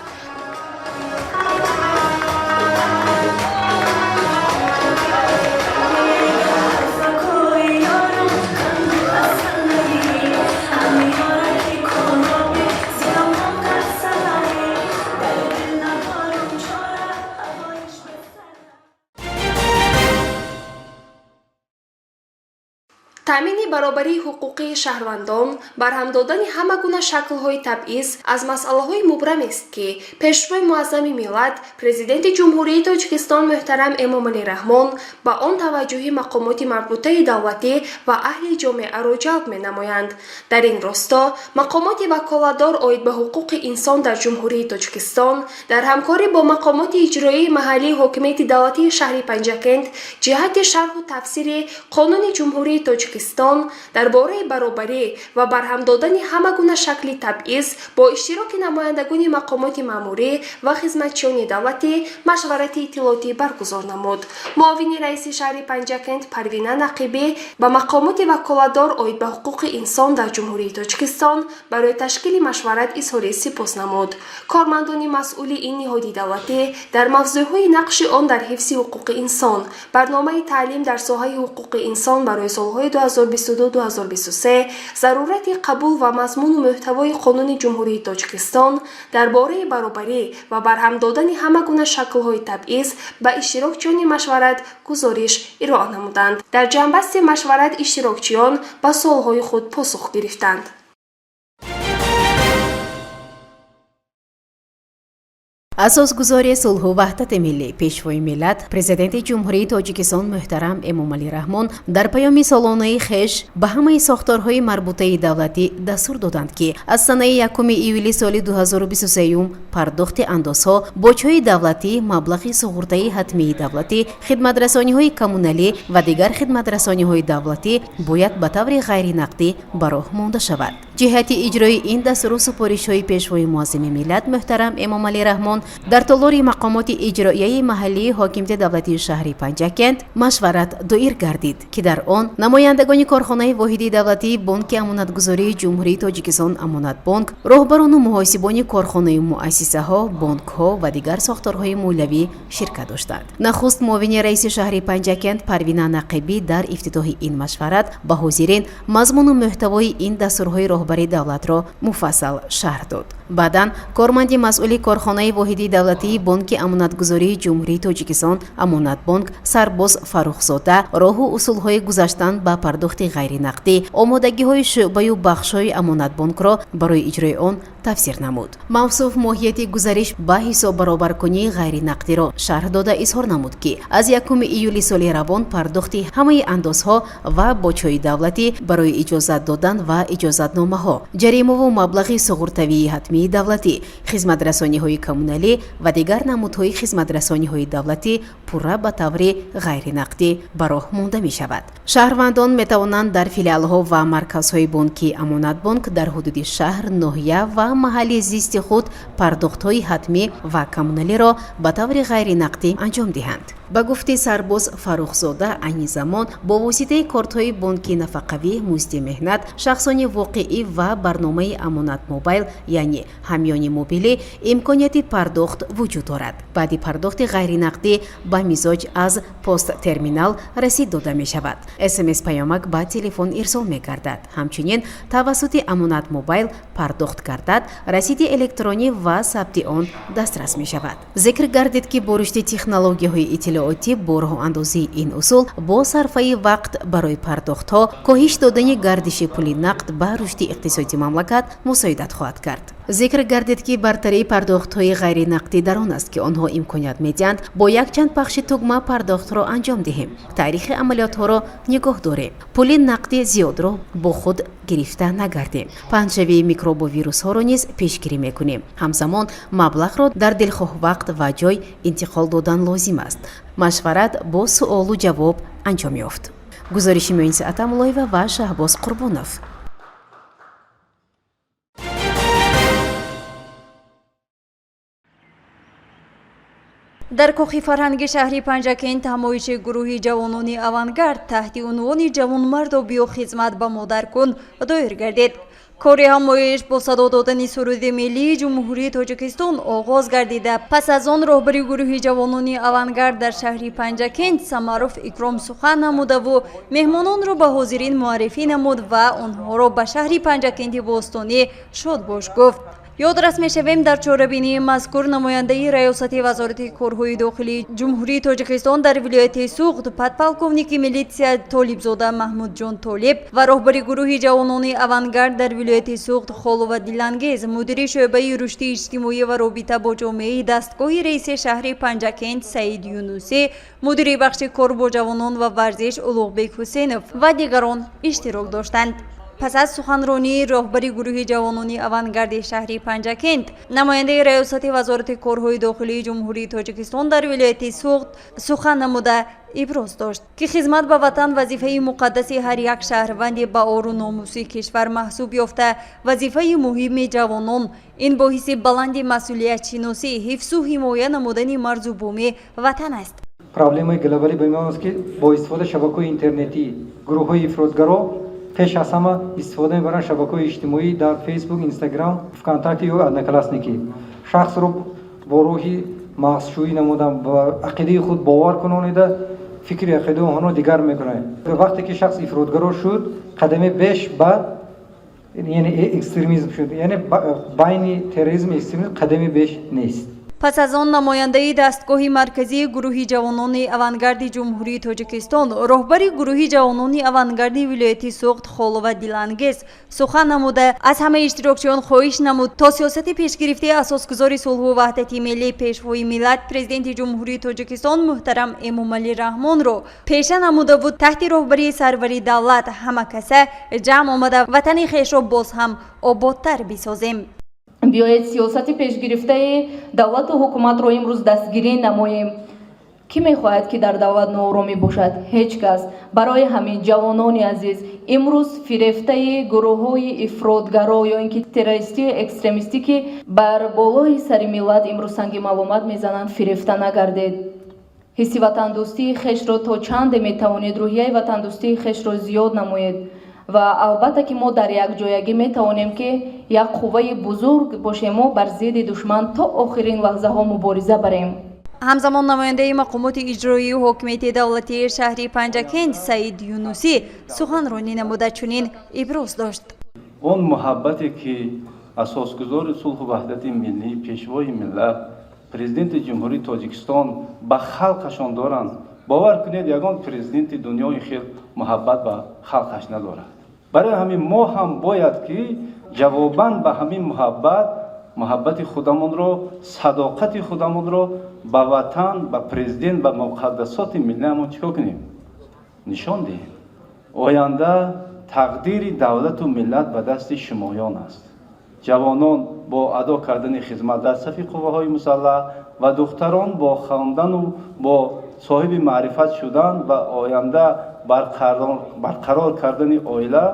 Таъмини баробарии ҳуқуқии шаҳрвандон, барҳам додани ҳама гуна шаклҳои табъиз аз масъалаҳои мубрамест, ки Пешвои муаззами миллат, Президенти Ҷумҳурии Тоҷикистон муҳтарам Эмомалӣ Раҳмон ба он таваҷҷӯҳи мақомоти марбутаи давлатӣ ва аҳли ҷомеаро ҷалб менамоянд. Дар ин росто мақомоти ваколатдор оид ба ҳуқуқи инсон дар Ҷумҳурии Тоҷикистон дар ҳамкорӣ бо мақомоти иҷроии маҳаллии ҳокимияти давлатии шаҳри Панҷакент ҷиҳати шарҳу тафсири Қонуни Ҷумҳурии Тоҷикистон Тоҷикистон дар бораи баробарӣ ва барҳам додани ҳама гуна шакли табъиз бо иштироки намояндагони мақомоти маъмурӣ ва хизматчиёни давлатӣ машварати иттилоотӣ баргузор намуд. Муовини раиси шаҳри Панҷакент Парвина Нақибӣ ба мақомоти ваколатдор оид ба ҳуқуқи инсон дар Ҷумҳурии Тоҷикистон барои ташкили машварат изҳори сипос намуд. Кормандони масъули ин ниҳоди давлатӣ дар мавзӯъҳои нақши он дар ҳифзи ҳуқуқи инсон, барномаи таълим дар соҳаи ҳуқуқи инсон барои солҳои 2022-2023, зарурати қабул ва мазмуну мӯҳтавои Қонуни Ҷумҳурии Тоҷикистон дар бораи баробарӣ ва барҳам додани ҳама гуна шаклҳои табъиз ба иштирокчиёни машварат гузориш ироа намуданд. Дар ҷамъбасти машварат иштирокчиён ба суолҳои худ посух гирифтанд. Асосгузори сулҳу ваҳдати миллӣ, Пешвои миллат, Президенти Ҷумҳурии Тоҷикистон муҳтарам Эмомалӣ Раҳмон дар паёми солонаи хеш ба ҳамаи сохторҳои марбутаи давлатӣ дастур доданд, ки аз санаи 1 июли соли 2023 пардохти андозҳо, боҷҳои давлатӣ, маблағи суғуртаи ҳатмии давлатӣ, хидматрасониҳои коммуналӣ ва дигар хидматрасониҳои давлатӣ бояд ба таври ғайринақдӣ ба роҳ монда шавад. Ҷиҳати иҷрои ин дастуру супоришҳои Пешвои муаззами миллат муҳтарам Эмомалӣ Раҳмон дар толори мақомоти иҷроияи маҳаллии ҳокимияти давлатии шаҳри Панҷакент машварат доир гардид, ки дар он намояндагони корхонаи воҳиди давлатии Бонки Амонатгузории Ҷумҳурии Тоҷикистон Амонатбонк, роҳбарону муҳосибони корхонаю муассисаҳо, бонкҳо ва дигар сохторҳои молиявӣ ширкат доштанд. Нахуст муовини раиси шаҳри Панҷакент Парвина Нақибӣ дар ифтитоҳи ин машварат ба ҳозирин мазмуну мӯҳтавои ин дастурҳои роҳбари давлатро муфассал шарҳ дод. Баъдан корманди масъули корхонаи воҳиди давлатии Бонки Амонатгузории Ҷумҳурии Тоҷикистон Амонатбонк Сарбоз Фаррухзода роҳу усулҳои гузаштан ба пардохти ғайринақдӣ, омодагиҳои шӯъбаю бахшҳои Амонатбонкро барои иҷрои он тафсир намуд. Мавсуф моҳияти гузариш ба ҳисоббаробаркунии ғайринақдиро шарҳ дода изҳор намуд, ки аз 1 июли соли равон пардохти ҳамаи андозҳо ва боҷҳои давлатӣ барои иҷозат додан ва иҷозатномаҳо, ҷаримаву маблағи суғуртавии ҳатмии давлатӣ, хизматрасониҳои коммуналӣ ва дигар намудҳои хизматрасониҳои давлатӣ пурра ба таври ғайринақдӣ ба роҳ монда мешавад. Шаҳрвандон метавонанд дар филиалҳо ва марказҳои бонкии Амонатбонк дар ҳудуди шаҳр, ноҳия ва маҳалли зисти худ пардохтҳои ҳатмӣ ва коммуналиро ба таври ғайринақдӣ анҷом диҳанд. Ба гуфти Сарбоз Фаррухзода, айни замон бо воситаи кортҳои бонки нафақавӣ, музди меҳнат, шахсони воқеӣ ва барномаи Амонат Мобайл, яъне ҳамёни мобилӣ, имконияти пардохт вуҷуд дорад. Баъди пардохти ғайринақдӣ ба мизоҷ аз посттерминал расид дода мешавад. СМС паёмак ба телефон ирсол мегардад. Ҳамчунин тавассути Амонат Мобайл пардохт гардад, расиди электронӣ ва сабти он дастрас мешавад. Зикр гардид, ки бо рушди технологияҳои иттилоотӣ бо роҳандозии ин усул бо сарфаи вақт барои пардохтҳо, коҳиш додани гардиши пули нақд ба рушди иқтисоди мамлакат мусоидат хоҳад кард. Зикр гардид, ки бартарии пардохтҳои ғайринақдӣ дар он аст, ки онҳо имконият медиҳанд бо якчанд пахши тугма пардохтро анҷом диҳем, таърихи амалиётҳоро нигоҳ дорем, пули нақди зиёдро бо худ гирифта нагардем, паҳншавии микробу вирусҳоро низ пешгирӣ мекунем. Ҳамзамон маблағро дар дилхоҳ вақт ва ҷой интиқол додан лозим аст. Машварат бо суолу ҷавоб анҷом ёфт. Гузориши Муинси Атамуллоева ва Шаҳбоз Қурбонов. Дар кохи фарҳанги шаҳри Панҷакент ҳамоиши гурӯҳи ҷавонони авангард таҳти унвони «Ҷавонмардо биё хизмат ба модар кун» доир гардид. Кори ҳамоиш бо садо додани суруди миллии Ҷумҳурии Тоҷикистон оғоз гардида, пас аз он роҳбари гурӯҳи ҷавонони авангард дар шаҳри Панҷакент Самаров Икром сухан намудаву меҳмононро ба ҳозирин муаррифӣ намуд ва онҳоро ба шаҳри Панҷакенти бостонӣ шодбош гуфт. Ёдрас мешавем, дар чорабинии мазкур намояндаи Раёсати Вазорати корҳои дохилии Ҷумҳурии Тоҷикистон дар вилояти Суғд подполковники милитсия Толибзода Маҳмудҷон Толиб ва роҳбари гурӯҳи ҷавонони авангард дар вилояти Суғд Холова Дилангез, мудири шӯъбаи рушди иҷтимоӣ ва робита бо ҷомеаи дастгоҳи раиси шаҳри Панҷакент Саид Юнусӣ, мудири бахши кор бо ҷавонон ва варзиш Улуғбек Ҳусейнов ва дигарон иштирок доштанд. Пас аз суханронии роҳбари гурӯҳи ҷавонони авангарди шаҳри Панҷакент, намояндаи раёсати Вазорати корҳои дохилии Ҷумҳурии Тоҷикистон дар вилояти Суғд сухан намуда иброз дошт, ки хизмат ба ватан вазифаи муқаддаси ҳар як шаҳрванди ба ору номуси кишвар маҳсуб ёфта, вазифаи муҳими ҷавонон ин бо ҳисси баланди масъулиятшиносӣ ҳифзу ҳимоя намудани марзу буми ватан аст. Проблемаи глобалӣ ба ин аст, ки бо истифода шабакаҳои интернетӣ гурӯҳҳои ифротгаро пеш аз ҳама истифода мебаранд шабакаҳои иҷтимоӣ дар Фейсбук, Инстаграм, ВКонтакте ё Одноклассники. Шахсро бо роҳи мағзшӯӣ намудан ба ақидаи худ бовар кунонида, фикри ақидаи онҳоро дигар мекунанд. Вақте ки шахс ифротгаро шуд, қадаме беш ба яъне экстремизм шуд, яъне байни терроризм экстремизм қадами беш нест. Пас аз он намояндаи дастгоҳи марказии гурӯҳи ҷавонони авангарди Ҷумҳурии Тоҷикистон, роҳбари гурӯҳи ҷавонони авангарди вилояти Суғд Холова Дилангез сухан намуда, аз ҳамаи иштирокчиён хоҳиш намуд, то сиёсати пешгирифтаи асосгузори сулҳу ваҳдати миллӣ, Пешвои миллат, Президенти Ҷумҳурии Тоҷикистон муҳтарам Эмомалӣ Раҳмонро пеша намудаву таҳти роҳбарии сарвари давлат ҳама каса ҷамъ омада ватани хешро боз ҳам ободтар бисозем. Биёед, сиёсати пешгирифтаи давлату ҳукуматро имрӯз дастгирӣ намоем. Кӣ мехоҳад, ки дар давлат нооромӣ бошад? Ҳеҷ кас. Барои ҳамин, ҷавонони азиз, имрӯз фирефтаи гурӯҳҳои ифротгаро ё ин ки террористию экстремистӣ, ки бар болои сари миллат имрӯз санги маломат мезананд, фирефта нагардед. Ҳисси ватандӯстии хешро то чанде метавонед, рӯҳияи ватандӯстии хешро зиёд намоед ва албатта ки мо дар якҷоягӣ метавонем, ки як қувваи бузург бошем, мо бар зидди душман то охирин лаҳзаҳо мубориза барем. Ҳамзамон намояндаи мақомоти иҷроии ҳокимияти давлатии шаҳри Панҷакент Саид Юнусӣ суханронӣ намуда, чунин иброз дошт: Он муҳаббате, ки асосгузори сулҳу ваҳдати миллӣ, Пешвои миллат, Президенти Ҷумҳурии Тоҷикистон ба халқашон доранд, бовар кунед, ягон президенти дунёи хел муҳаббат ба халқаш надорад. Барои ҳамин мо ҳам бояд ки ҷавобан ба ҳамин муҳаббат муҳаббати худамонро, садоқати худамонро ба ватан, ба президент, ба муқаддасоти миллиамон чӣ кор кунем? Нишон диҳем. Оянда тақдири давлату миллат ба дасти шумоён аст. Ҷавонон бо адо кардани хизмат дар сафи қувваҳои мусаллаҳ ва духтарон бо хондану бо соҳиби маърифат шудан ва оянда барқарор кардани оила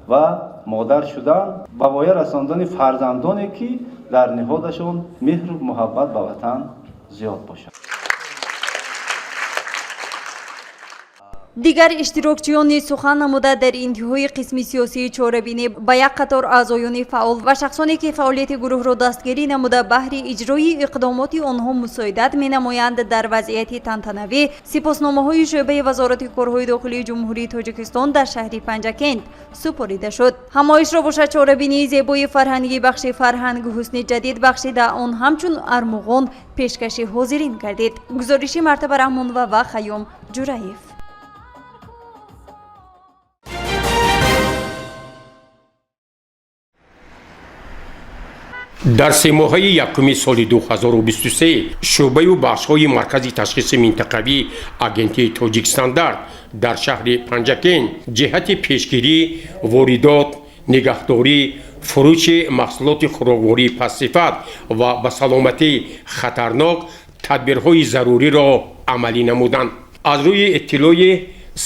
ва модар шудан, ба воя расондани фарзандоне, ки дар ниҳодашон меҳру муҳаббат ба ватан зиёд бошад. Дигар иштирокчиён низ сухан намуда, дар интиҳои қисми сиёсии чорабинӣ ба як қатор аъзоёни фаъол ва шахсоне, ки фаъолияти гурӯҳро дастгирӣ намуда, баҳри иҷрои иқдомоти онҳо мусоидат менамоянд, дар вазъияти тантанавӣ сипосномаҳои шӯъбаи Вазорати корҳои дохилии Ҷумҳурии Тоҷикистон дар шаҳри Панҷакент супорида шуд. Ҳамоишро бошад чорабинии зебои фарҳангии бахши фарҳанг ҳусни ҷадид бахшида, он ҳамчун армуғон пешкаши ҳозирин гардид. Гузориши Мартаба Раҳмонова ва Хайём Ҷураев. Дар семоҳаи якуми соли 2023 шӯъбаю бахшҳои Маркази ташхиси минтақавии Агентии Тоҷикстандарт дар шаҳри Панҷакент ҷиҳати пешгирӣ, воридот, нигаҳдорӣ, фурӯши маҳсулоти хӯроквории пастсифат ва ба саломатӣ хатарнок тадбирҳои заруриро амалӣ намуданд. Аз рӯи иттилои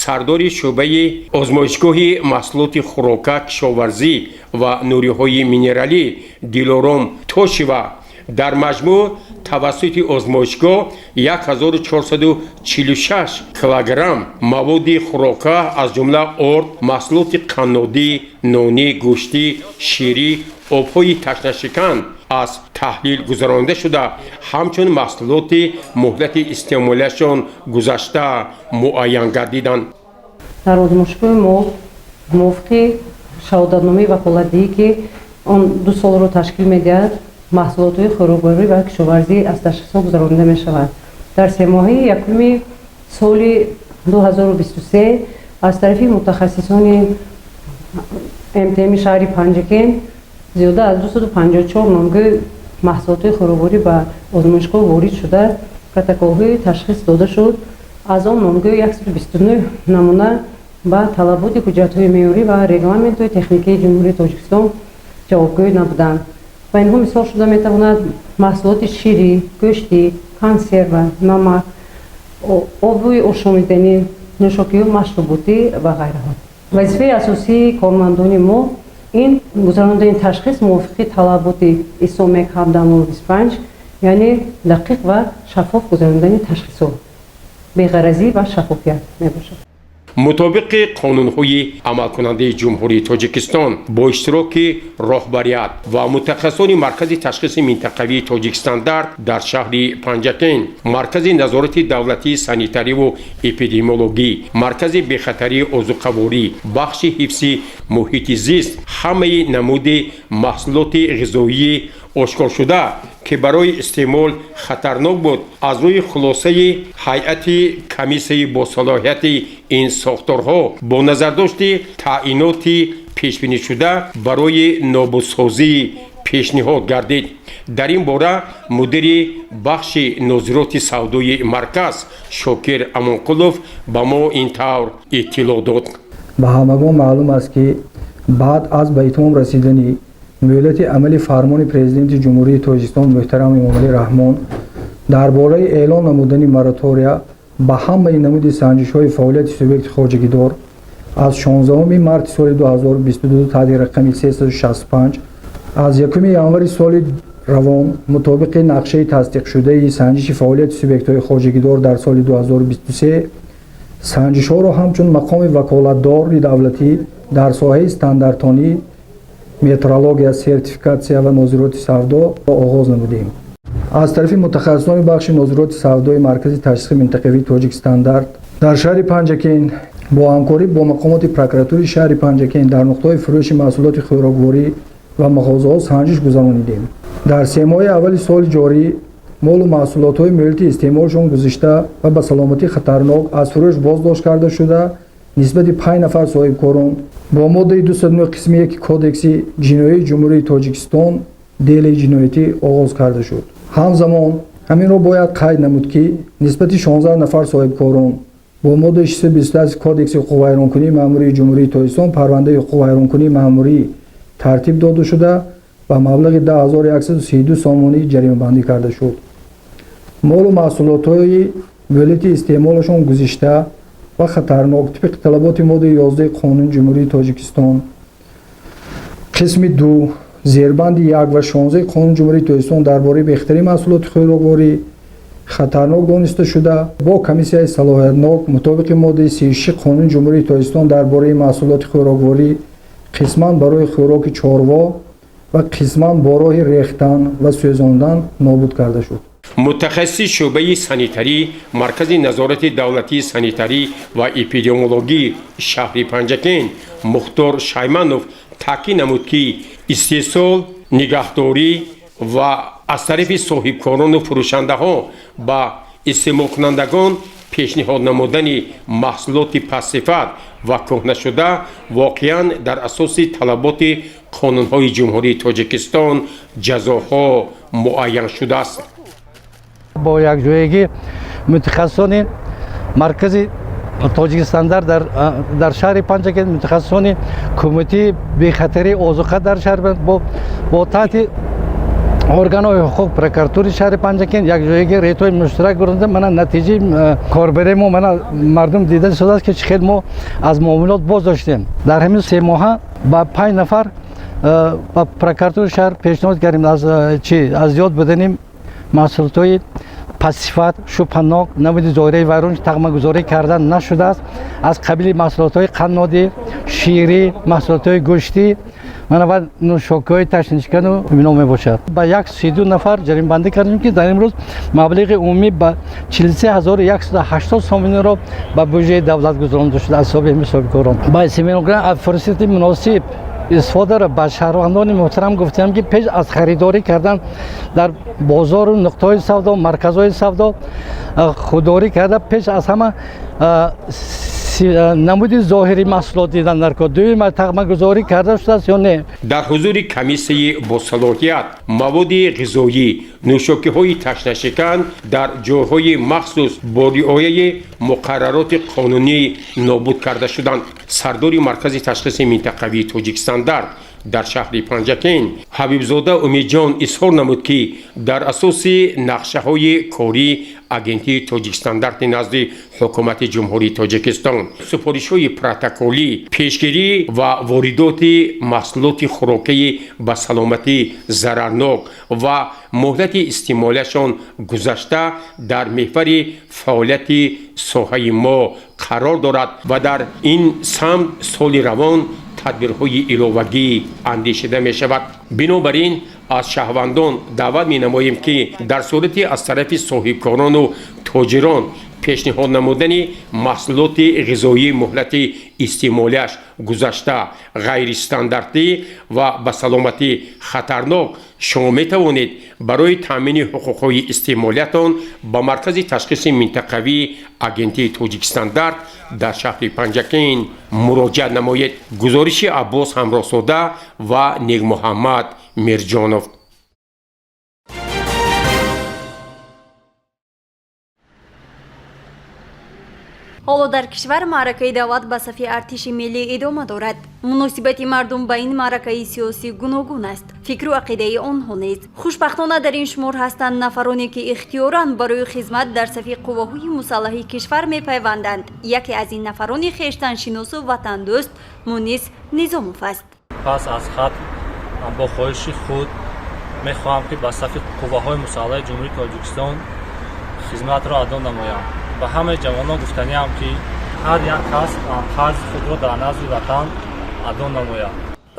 сардори шӯъбаи озмоишгоҳи маҳсулоти хӯрока, кишоварзӣ ва нуриҳои минералӣ Дилором Тошева, дар маҷмӯъ тавассути озмоишгоҳ 1446 килограмм маводи хӯрока, аз ҷумла орд, маҳсулоти қаннодӣ, нонӣ, гӯштӣ, ширӣ, обҳои ташнашикан аз таҳлил гузаронида шуда, ҳамчун маҳсулоти муҳлати истеъмолиашон гузашта муайян гардиданд. Дар озмоишгоҳи мо мувофиқи шаҳодатномаи ваколатдиҳӣ, ки он 2 солро ташкил медиҳад, маҳсулотҳои хӯрокворӣ ва кишоварзӣ аз ташхисҳо гузаронида мешавад. Дар семоҳаи якуми соли 2023 аз тарафи мутахассисони МТМ шаҳри Панҷакент зиёда аз 254 номгӯи маҳсулотҳои хӯрокворӣ ба озмоишгоҳ ворид шуда, протоколҳои ташхис дода шуд. Аз он номгӯи 129 намуна Ба талаботи ҳуҷҷатҳои меъёрӣ ва регламентҳои техникии Ҷумҳурии Тоҷикистон ҷавобгӯй набуданд. Ба инҳо мисол шуда метавонад маҳсулоти ширӣ, гӯштӣ, консерва, намак, оби ошомиданӣ, нӯшокиҳои машруботӣ ва ғайраҳо. Вазифаи асосии кормандони мо ин гузарондани ташхис мувофиқи талаботи ИСОМЕК 17025, яъне дақиқ ва шаффоф гузарондани ташхисҳо, беғаразӣ ва шаффофият мебошад. Мутобиқи қонунҳои амалкунандаи Ҷумҳурии Тоҷикистон, бо иштироки роҳбарият ва мутахассисони Маркази ташхиси минтақавии Тоҷикстандарт дар шаҳри Панҷакент, Маркази назорати давлатии санитариву эпидемиологӣ, Маркази бехатарии озуқаворӣ, бахши ҳифзи муҳити зист ҳамаи намуди маҳсулоти ғизоии ошкоршуда, ки барои истеъмол хатарнок буд, аз рӯи хулосаи ҳайати комиссияи босалоҳияти ин сохторҳо бо назардошти таъиноти пешбинишуда барои нобудсозӣ пешниҳод гардид. Дар ин бора мудири бахши нозироти савдои марказ Шокир Амонқулов ба мо ин тавр иттилоъ дод. Ба ҳамагон маълум аст, ки баъд аз ба итмом расидани муҳлати амали фармони Президенти Ҷумҳурии Тоҷикистон муҳтарам Эмомалӣ Раҳмон дар бораи эълон намудани моратория ба ҳамаи намуди санҷишҳои фаъолияти субъекти хоҷагидор аз 16 марти соли 2022 таҳти рақами 365, аз 1 январи соли равон мутобиқи нақшаи тасдиқшудаи санҷиши фаъолияти субъектҳои хоҷагидор дар соли 2023 санҷишҳоро ҳамчун мақоми ваколатдори давлатӣ дар соҳаи стандартонӣ, метрология, сертификатсия ва нозироти савдо оғоз намудем. Аз тарафи мутахассисони бахши нозироти савдои Маркази ташхиси минтақавии Тоҷикстандарт дар шаҳри Панҷакент бо ҳамкорӣ бо мақомоти прокуратураи шаҳри Панҷакент дар нуқтаҳои фурӯши маҳсулоти хӯрокворӣ ва мағозаҳо санҷиш гузаронидем. Дар 3 моҳаи аввали соли ҷорӣ молу маҳсулотҳои муҳлати истеъмолшон гузишта ва ба саломатӣ хатарнок аз фурӯш боздошт карда шуда, нисбати 5 нафар соҳибкорон бо моддаи 209 қисми 1 Кодекси ҷиноии Ҷумҳурии Тоҷикистон дели ҷиноятӣ оғоз карда шуд. Ҳамзамон ҳаминро бояд қайд намуд, ки нисбати 16 нафар соҳибкорон бо моддаи 628 Кодекси ҳуқуқвайронкунии маъмурии Ҷумҳурии Тоҷикистон парвандаи ҳуқуқвайронкунии маъмурӣ тартиб дода шуда, ба маблағи 10 132 сомонӣ ҷаримабандӣ карда шуд. Молу маҳсулотҳои муҳлати истеъмолашон гузишта ва хатарнок тибқи талаботи моддаи 11 Қонуни Ҷумҳурии Тоҷикистон қисми 2 зербанди 1 ва 16 Қонуни Ҷумҳурии Тоҷикистон дар бораи бехатарии маҳсулоти хӯрокворӣ хатарнок дониста шуда, бо комиссияи салоҳиятнок мутобиқи моддаи 36 Қонуни Ҷумҳурии Тоҷикистон дар бораи маҳсулоти хӯрокворӣ қисман барои хӯроки чорво ва қисман бо роҳи рехтан ва сӯзондан нобуд карда шуд. Мутахассиси шӯъбаи санитарӣ Маркази назорати давлатии санитарӣ ва эпидемиологии шаҳри Панҷакент Мухтор Шайманов таъкид намуд, ки истеҳсол, нигаҳдорӣ ва аз тарафи соҳибкорону фурӯшандаҳо ба истеъмолкунандагон пешниҳод намудани маҳсулоти пастсифат ва кӯҳнашуда воқеан дар асоси талаботи қонунҳои Ҷумҳурии Тоҷикистон ҷазоҳо муайян шудааст. Бо якҷоягӣ мутахассисони Маркази Тоҷикстандарт дар шаҳри Панҷакент, мутахассисони Кумитаи бехатарии озуқа дар шаҳр бо таҳти органҳои ҳуқуқ, прокуратураи шаҳри Панҷакент якҷоягӣ рейдҳои муштарак гузаронда, мана натиҷаи корбарии мо, мана мардум дида истодааст, ки чӣ хел мо аз муомилот боз доштем. Дар ҳамин 3 моҳа ба 5 нафар ба прокуратураи шаҳр пешниҳод кардем аз чи аз зиёд будани маҳсулотҳои пастсифат, шубҳанок, намуди зоҳирии вайрон, тағмагузорӣ карда нашудааст, аз қабили маҳсулотҳои қаннодӣ, ширӣ, маҳсулотҳои гӯштӣ, мана ва нӯшокиҳои ташнишикану ино мебошад. Ба 132 нафар ҷаримабандӣ кардем, ки дар имрӯз маблиғи умумӣ ба 43 180 сомониро ба буҷаи давлат гузаронда шуда аз ҳисоби ҳамин соҳибкорон. Ба семинар фурсати муносиб истифодаро ба шаҳрвандони муҳтарам гуфтам, ки пеш аз харидорӣ кардан дар бозору нуқтаҳои савдо, марказҳои савдо худдорӣ карда, пеш аз ҳама. Намуди зоҳири маҳсулот дидан дар кор, дуюм тағмагузорӣ карда шудааст ё не. Дар ҳузури комиссияи босалоҳият маводи ғизоӣ, нӯшокиҳои ташнашикан дар ҷойҳои махсус бо риояи муқаррароти қонунӣ нобуд карда шуданд. Сардори маркази ташхиси минтақавии Тоҷикстандарт дар шаҳри Панҷакент Ҳабибзода Умедҷон изҳор намуд, ки дар асоси нақшаҳои кории агентии Тоҷикстандарти назди ҳукумати Ҷумҳурии Тоҷикистон, супоришҳои протоколӣ, пешгирӣ ва воридоти маҳсулоти хӯрокии ба саломатӣ зарарнок ва муҳлати истеъмолиашон гузашта дар меҳвари фаъолияти соҳаи мо қарор дорад ва дар ин самт соли равон тадбирҳои иловагӣ андешида мешавад. Бинобар ин аз шаҳрвандон даъват менамоем, ки дар сурати аз тарафи соҳибкорону тоҷирон пешниҳод намудани маҳсулоти ғизоии муҳлати истеъмолиаш гузашта, ғайристандартӣ ва ба саломатӣ хатарнок, шумо метавонед барои таъмини ҳуқуқҳои истеъмолиятон ба маркази ташхиси минтақавии агентии Тоҷикстандарт дар шаҳри Панҷакент муроҷиат намоед. Гузориши Аббос Ҳамроҳзода ва Негмуҳаммад Мирҷонов. Ҳоло дар кишвар маъракаи даъват ба сафи артиши миллӣ идома дорад. Муносибати мардум ба ин маъракаи сиёсӣ гуногун аст, фикру ақидаи онҳо низ. Хушбахтона дар ин шумор ҳастанд нафароне, ки ихтиёран барои хизмат дар сафи қувваҳои мусаллаҳи кишвар мепайванданд. Яке аз ин нафарони хештаншиносу ватандӯст Мунис Низомов аст. Пас аз хатм бо хоҳиши худ мехоҳам, ки ба сафи қувваҳои мусаллаҳи Ҷумҳурии Тоҷикистон хизматро адо намоям. Ба ҳамаи ҷавонон гуфтаниам, ки ҳар як кас қарзи худро дар назди ватан адо намояд.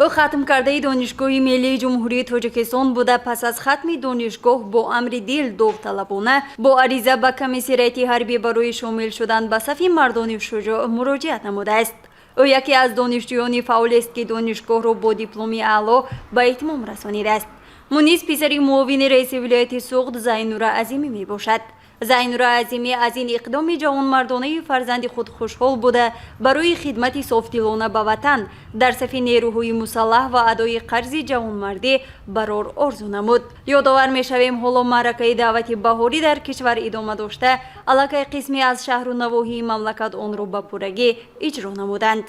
Ӯ хатмкардаи Донишгоҳи миллии Ҷумҳурии Тоҷикистон буда, пас аз хатми донишгоҳ бо амри дил довталабона бо ариза ба комиссариати ҳарбӣ барои шомил шудан ба сафи мардони шуҷоъ муроҷиат намудааст. Ӯ яке аз донишҷӯёни фаъолест, ки донишгоҳро бо дипломи аъло ба итмом расонидааст. Мунис писари муовини раиси вилояти Суғд Зайнура Азимӣ мебошад. Зайнура Азимӣ аз ин иқдоми ҷавонмардонаи фарзанди худ хушҳол буда, барои хидмати софдилона ба ватан дар сафи нерӯҳои мусаллаҳ ва адои қарзи ҷавонмардӣ барор орзу намуд. Ёдовар мешавем, ҳоло маъракаи даъвати баҳорӣ дар кишвар идома дошта, аллакай қисме аз шаҳру навоҳии мамлакат онро ба пуррагӣ иҷро намуданд.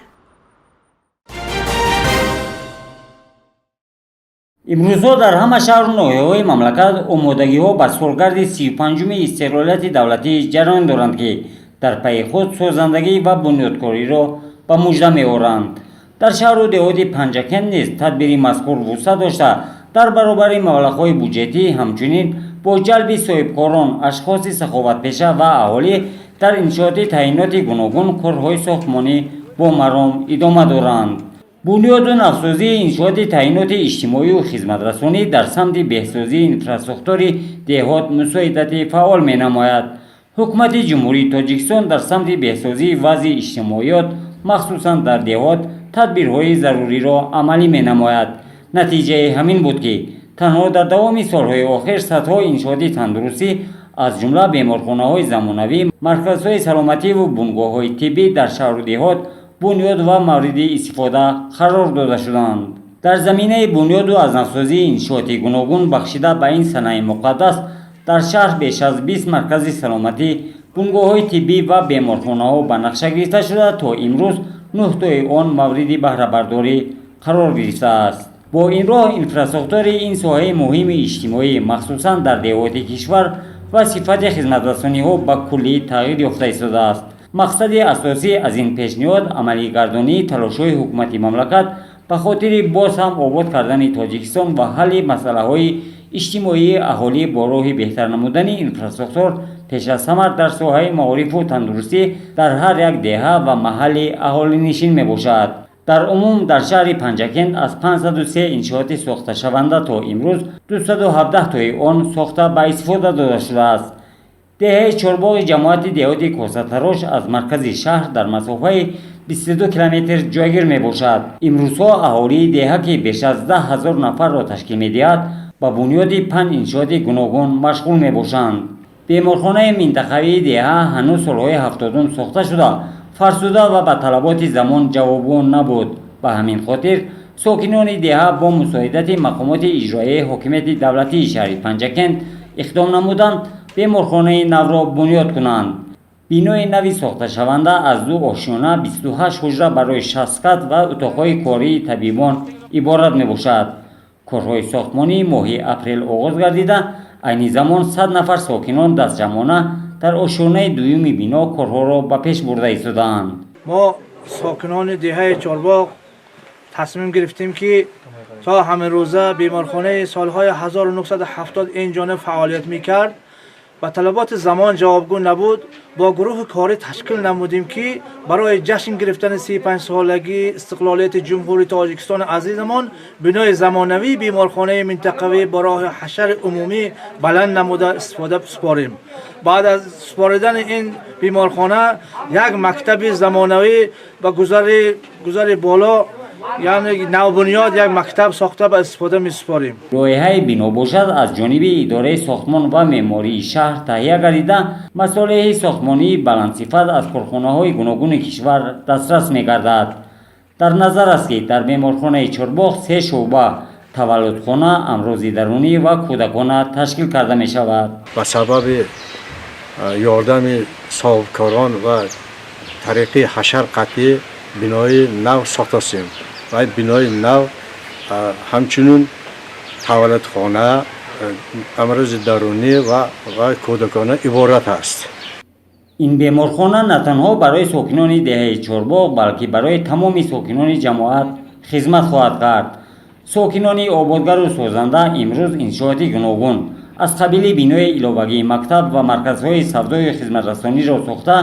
Имрӯзҳо дар ҳама шаҳру ноҳияҳои мамлакат омодагиҳо ба солгарди 35-уми истиқлолияти давлатӣ ҷараён доранд, ки дар пайи худ созандагӣ ва бунёдкориро ба мужда меоранд. Дар шаҳру деҳоти Панҷакент низ тадбири мазкур вусъат дошта, дар баробари маблағҳои буҷетӣ ҳамчунин бо ҷалби соҳибкорон, ашхоси саховатпеша ва аҳолӣ дар иншооти таъиноти гуногун корҳои сохтмонӣ бо маром идома доранд. Бунёду навсозии иншооти таъиноти иҷтимоию хизматрасонӣ дар самти беҳсозии инфрасохтори деҳот мусоидати фаъол менамояд. Ҳукумати Ҷумҳурии Тоҷикистон дар самти беҳсозии вазъи иҷтимоиёт, махсусан дар деҳот, тадбирҳои заруриро амалӣ менамояд. Натиҷаи ҳамин буд, ки танҳо дар давоми солҳои охир садҳо иншооти тандурустӣ, аз ҷумла беморхонаҳои замонавӣ, марказҳои саломативу бунгоҳҳои тиббӣ дар шаҳру деҳот бунёд ва мавриди истифода қарор дода шуданд. Дар заминаи бунёду аз навсозии иншооти гуногун бахшида ба ин санаи муқаддас дар шаҳр беш аз 20 маркази саломатӣ, бунгоҳҳои тиббӣ ва беморхонаҳо ба нақша гирифта шуда, то имрӯз 9 тои он мавриди баҳрабардорӣ қарор гирифтааст. Бо ин роҳ инфрасохтори ин соҳаи муҳими иҷтимоӣ, махсусан дар деҳоти кишвар, ва сифати хизматрасониҳо ба куллӣ тағйир ёфта истодааст. Мақсади асосӣ аз ин пешниҳод амалигардонии талошҳои ҳукумати мамлакат ба хотири боз ҳам обод кардани Тоҷикистон ва ҳалли масъалаҳои иҷтимоии аҳолӣ бо роҳи беҳтар намудани инфрасохтор пеш аз ҳама дар соҳаи маорифу тандурустӣ дар ҳар як деҳа ва маҳалли аҳолинишин мебошад. Дар умум дар шаҳри Панҷакент аз 503 иншооти сохташаванда то имрӯз 217 тои он сохта ба истифода дода шудааст. Деҳаи Чорбоғи ҷамоати деҳоти Косатарош аз маркази шаҳр дар масофаи 22 километр ҷойгир мебошад. Имрӯзҳо аҳолии деҳа, ки беш аз 10 ҳазор нафарро ташкил медиҳад, ба бунёди 5 иншооти гуногун машғул мебошанд. Беморхонаи минтақавии деҳа ҳанӯз солҳои 70 сохта шуда, Фарсуда ва ба талаботи замон ҷавобгӯ набуд. Ба ҳамин хотир сокинони деҳа бо мусоидати мақомоти иҷроияи ҳокимияти давлатии шаҳри Панҷакент иқдом намуданд беморхонаи навро бунёд кунанд. Бинои нави сохташаванда аз ду ошёна, 28 ҳуҷра барои 60 кат ва утоқҳои кории табибон иборат мебошад. Корҳои сохтмонӣ моҳи апрел оғоз гардида, айни замон 100 нафар сокинон дастҷамъона дар ошёнаи дуюми бино корҳоро ба пеш бурда истодаанд. Мо сокинони деҳаи Чорбоғ тасмим гирифтем, ки то ҳамин рӯза беморхонаи солҳои 1970 ин ҷониб фаъолият мекард, ба талаботи замон ҷавобгӯ набуд. Бо гурӯҳи корӣ ташкил намудем, ки барои ҷашн гирифтани 35-солагии истиқлолияти Ҷумҳурии Тоҷикистони азизамон бинои замонавии беморхонаи минтақавӣ ба роҳи ҳашари умумӣ баланд намуда истифода супорем. Баъд аз супоридани ин беморхона як мактаби замонавӣ ба гузари боло, яъне навбунёд як мактаб сохта ба истифода месупорем. Лоиҳаи бино бошад, аз ҷониби идораи сохтмон ва меъмории шаҳр таҳия гардида, масолеҳи сохтмонии баландсифат аз корхонаҳои гуногуни кишвар дастрас мегардад. Дар назар аст, ки дар беморхонаи Чорбоғ се шӯъба: таваллудхона, амрози дарунӣ ва кӯдакона ташкил карда мешавад. Ба сабаби ёрдами соҳибкорон ва тариқи ҳашар қатъӣ бинои нав сохтастем ва бинои нав ҳамчунин таваллудхона, амрози дарунӣ ва кӯдакона иборат аст. Ин беморхона на танҳо барои сокинони деҳаи Чорбоғ, балки барои тамоми сокинони ҷамоат хизмат хоҳад кард. Сокинони ободгару созанда имрӯз иншооти гуногун аз қабили бинои иловагии мактаб ва марказҳои савдою хизматрасониро сохта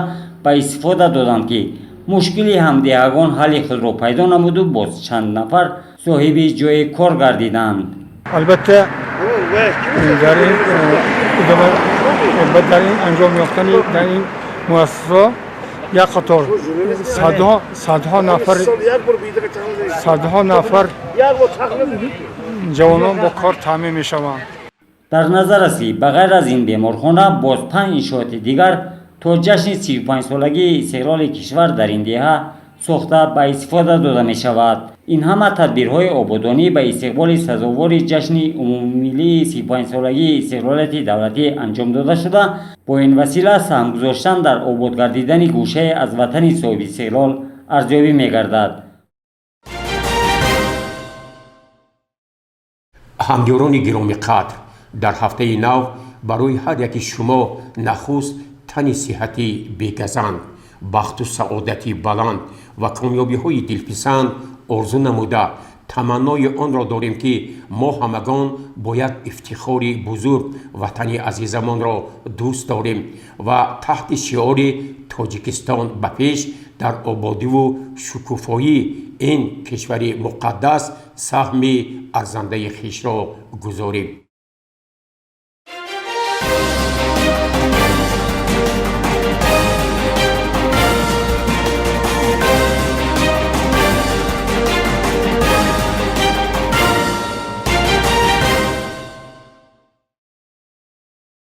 ба истифода доданд, ки мушкили ҳамдеҳагон ҳалли худро пайдо намуду боз чанд нафар соҳиби ҷойи кор гардиданд. Албатта, дар ин дар ин анҷом ёфтани дар ин муассиса як қатор садҳо нафар ҷавонон бо кор таъмин мешаванд. Дар назар аст, ки ба ғайр аз ин беморхона боз панҷ иншооти дигар то ҷашни 35-солагии истиқлоли кишвар дар ин деҳа сохта ба истифода дода мешавад. Ин ҳама тадбирҳои ободонӣ ба истиқболи сазовори ҷашни умумимиллии 35-солагии истиқлолияти давлатӣ анҷом дода шуда, бо ин васила саҳм гузоштан дар обод гардидани гӯшае аз ватани соҳибистиқлол арзёбӣ мегардад. Ҳамёрони гиромиқадр, дар ҳафтаи нав барои ҳар яки шумо нахуст тани сиҳати бегазанд, бахту саодати баланд ва комёбиҳои дилписанд орзу намуда, таманнои онро дорем, ки мо ҳамагон бо як ифтихори бузург ватани азизамонро дӯст дорем ва таҳти шиори «Тоҷикистон ба пеш» дар ободиву шукуфоии ин кишвари муқаддас саҳми арзандаи хешро гузорем.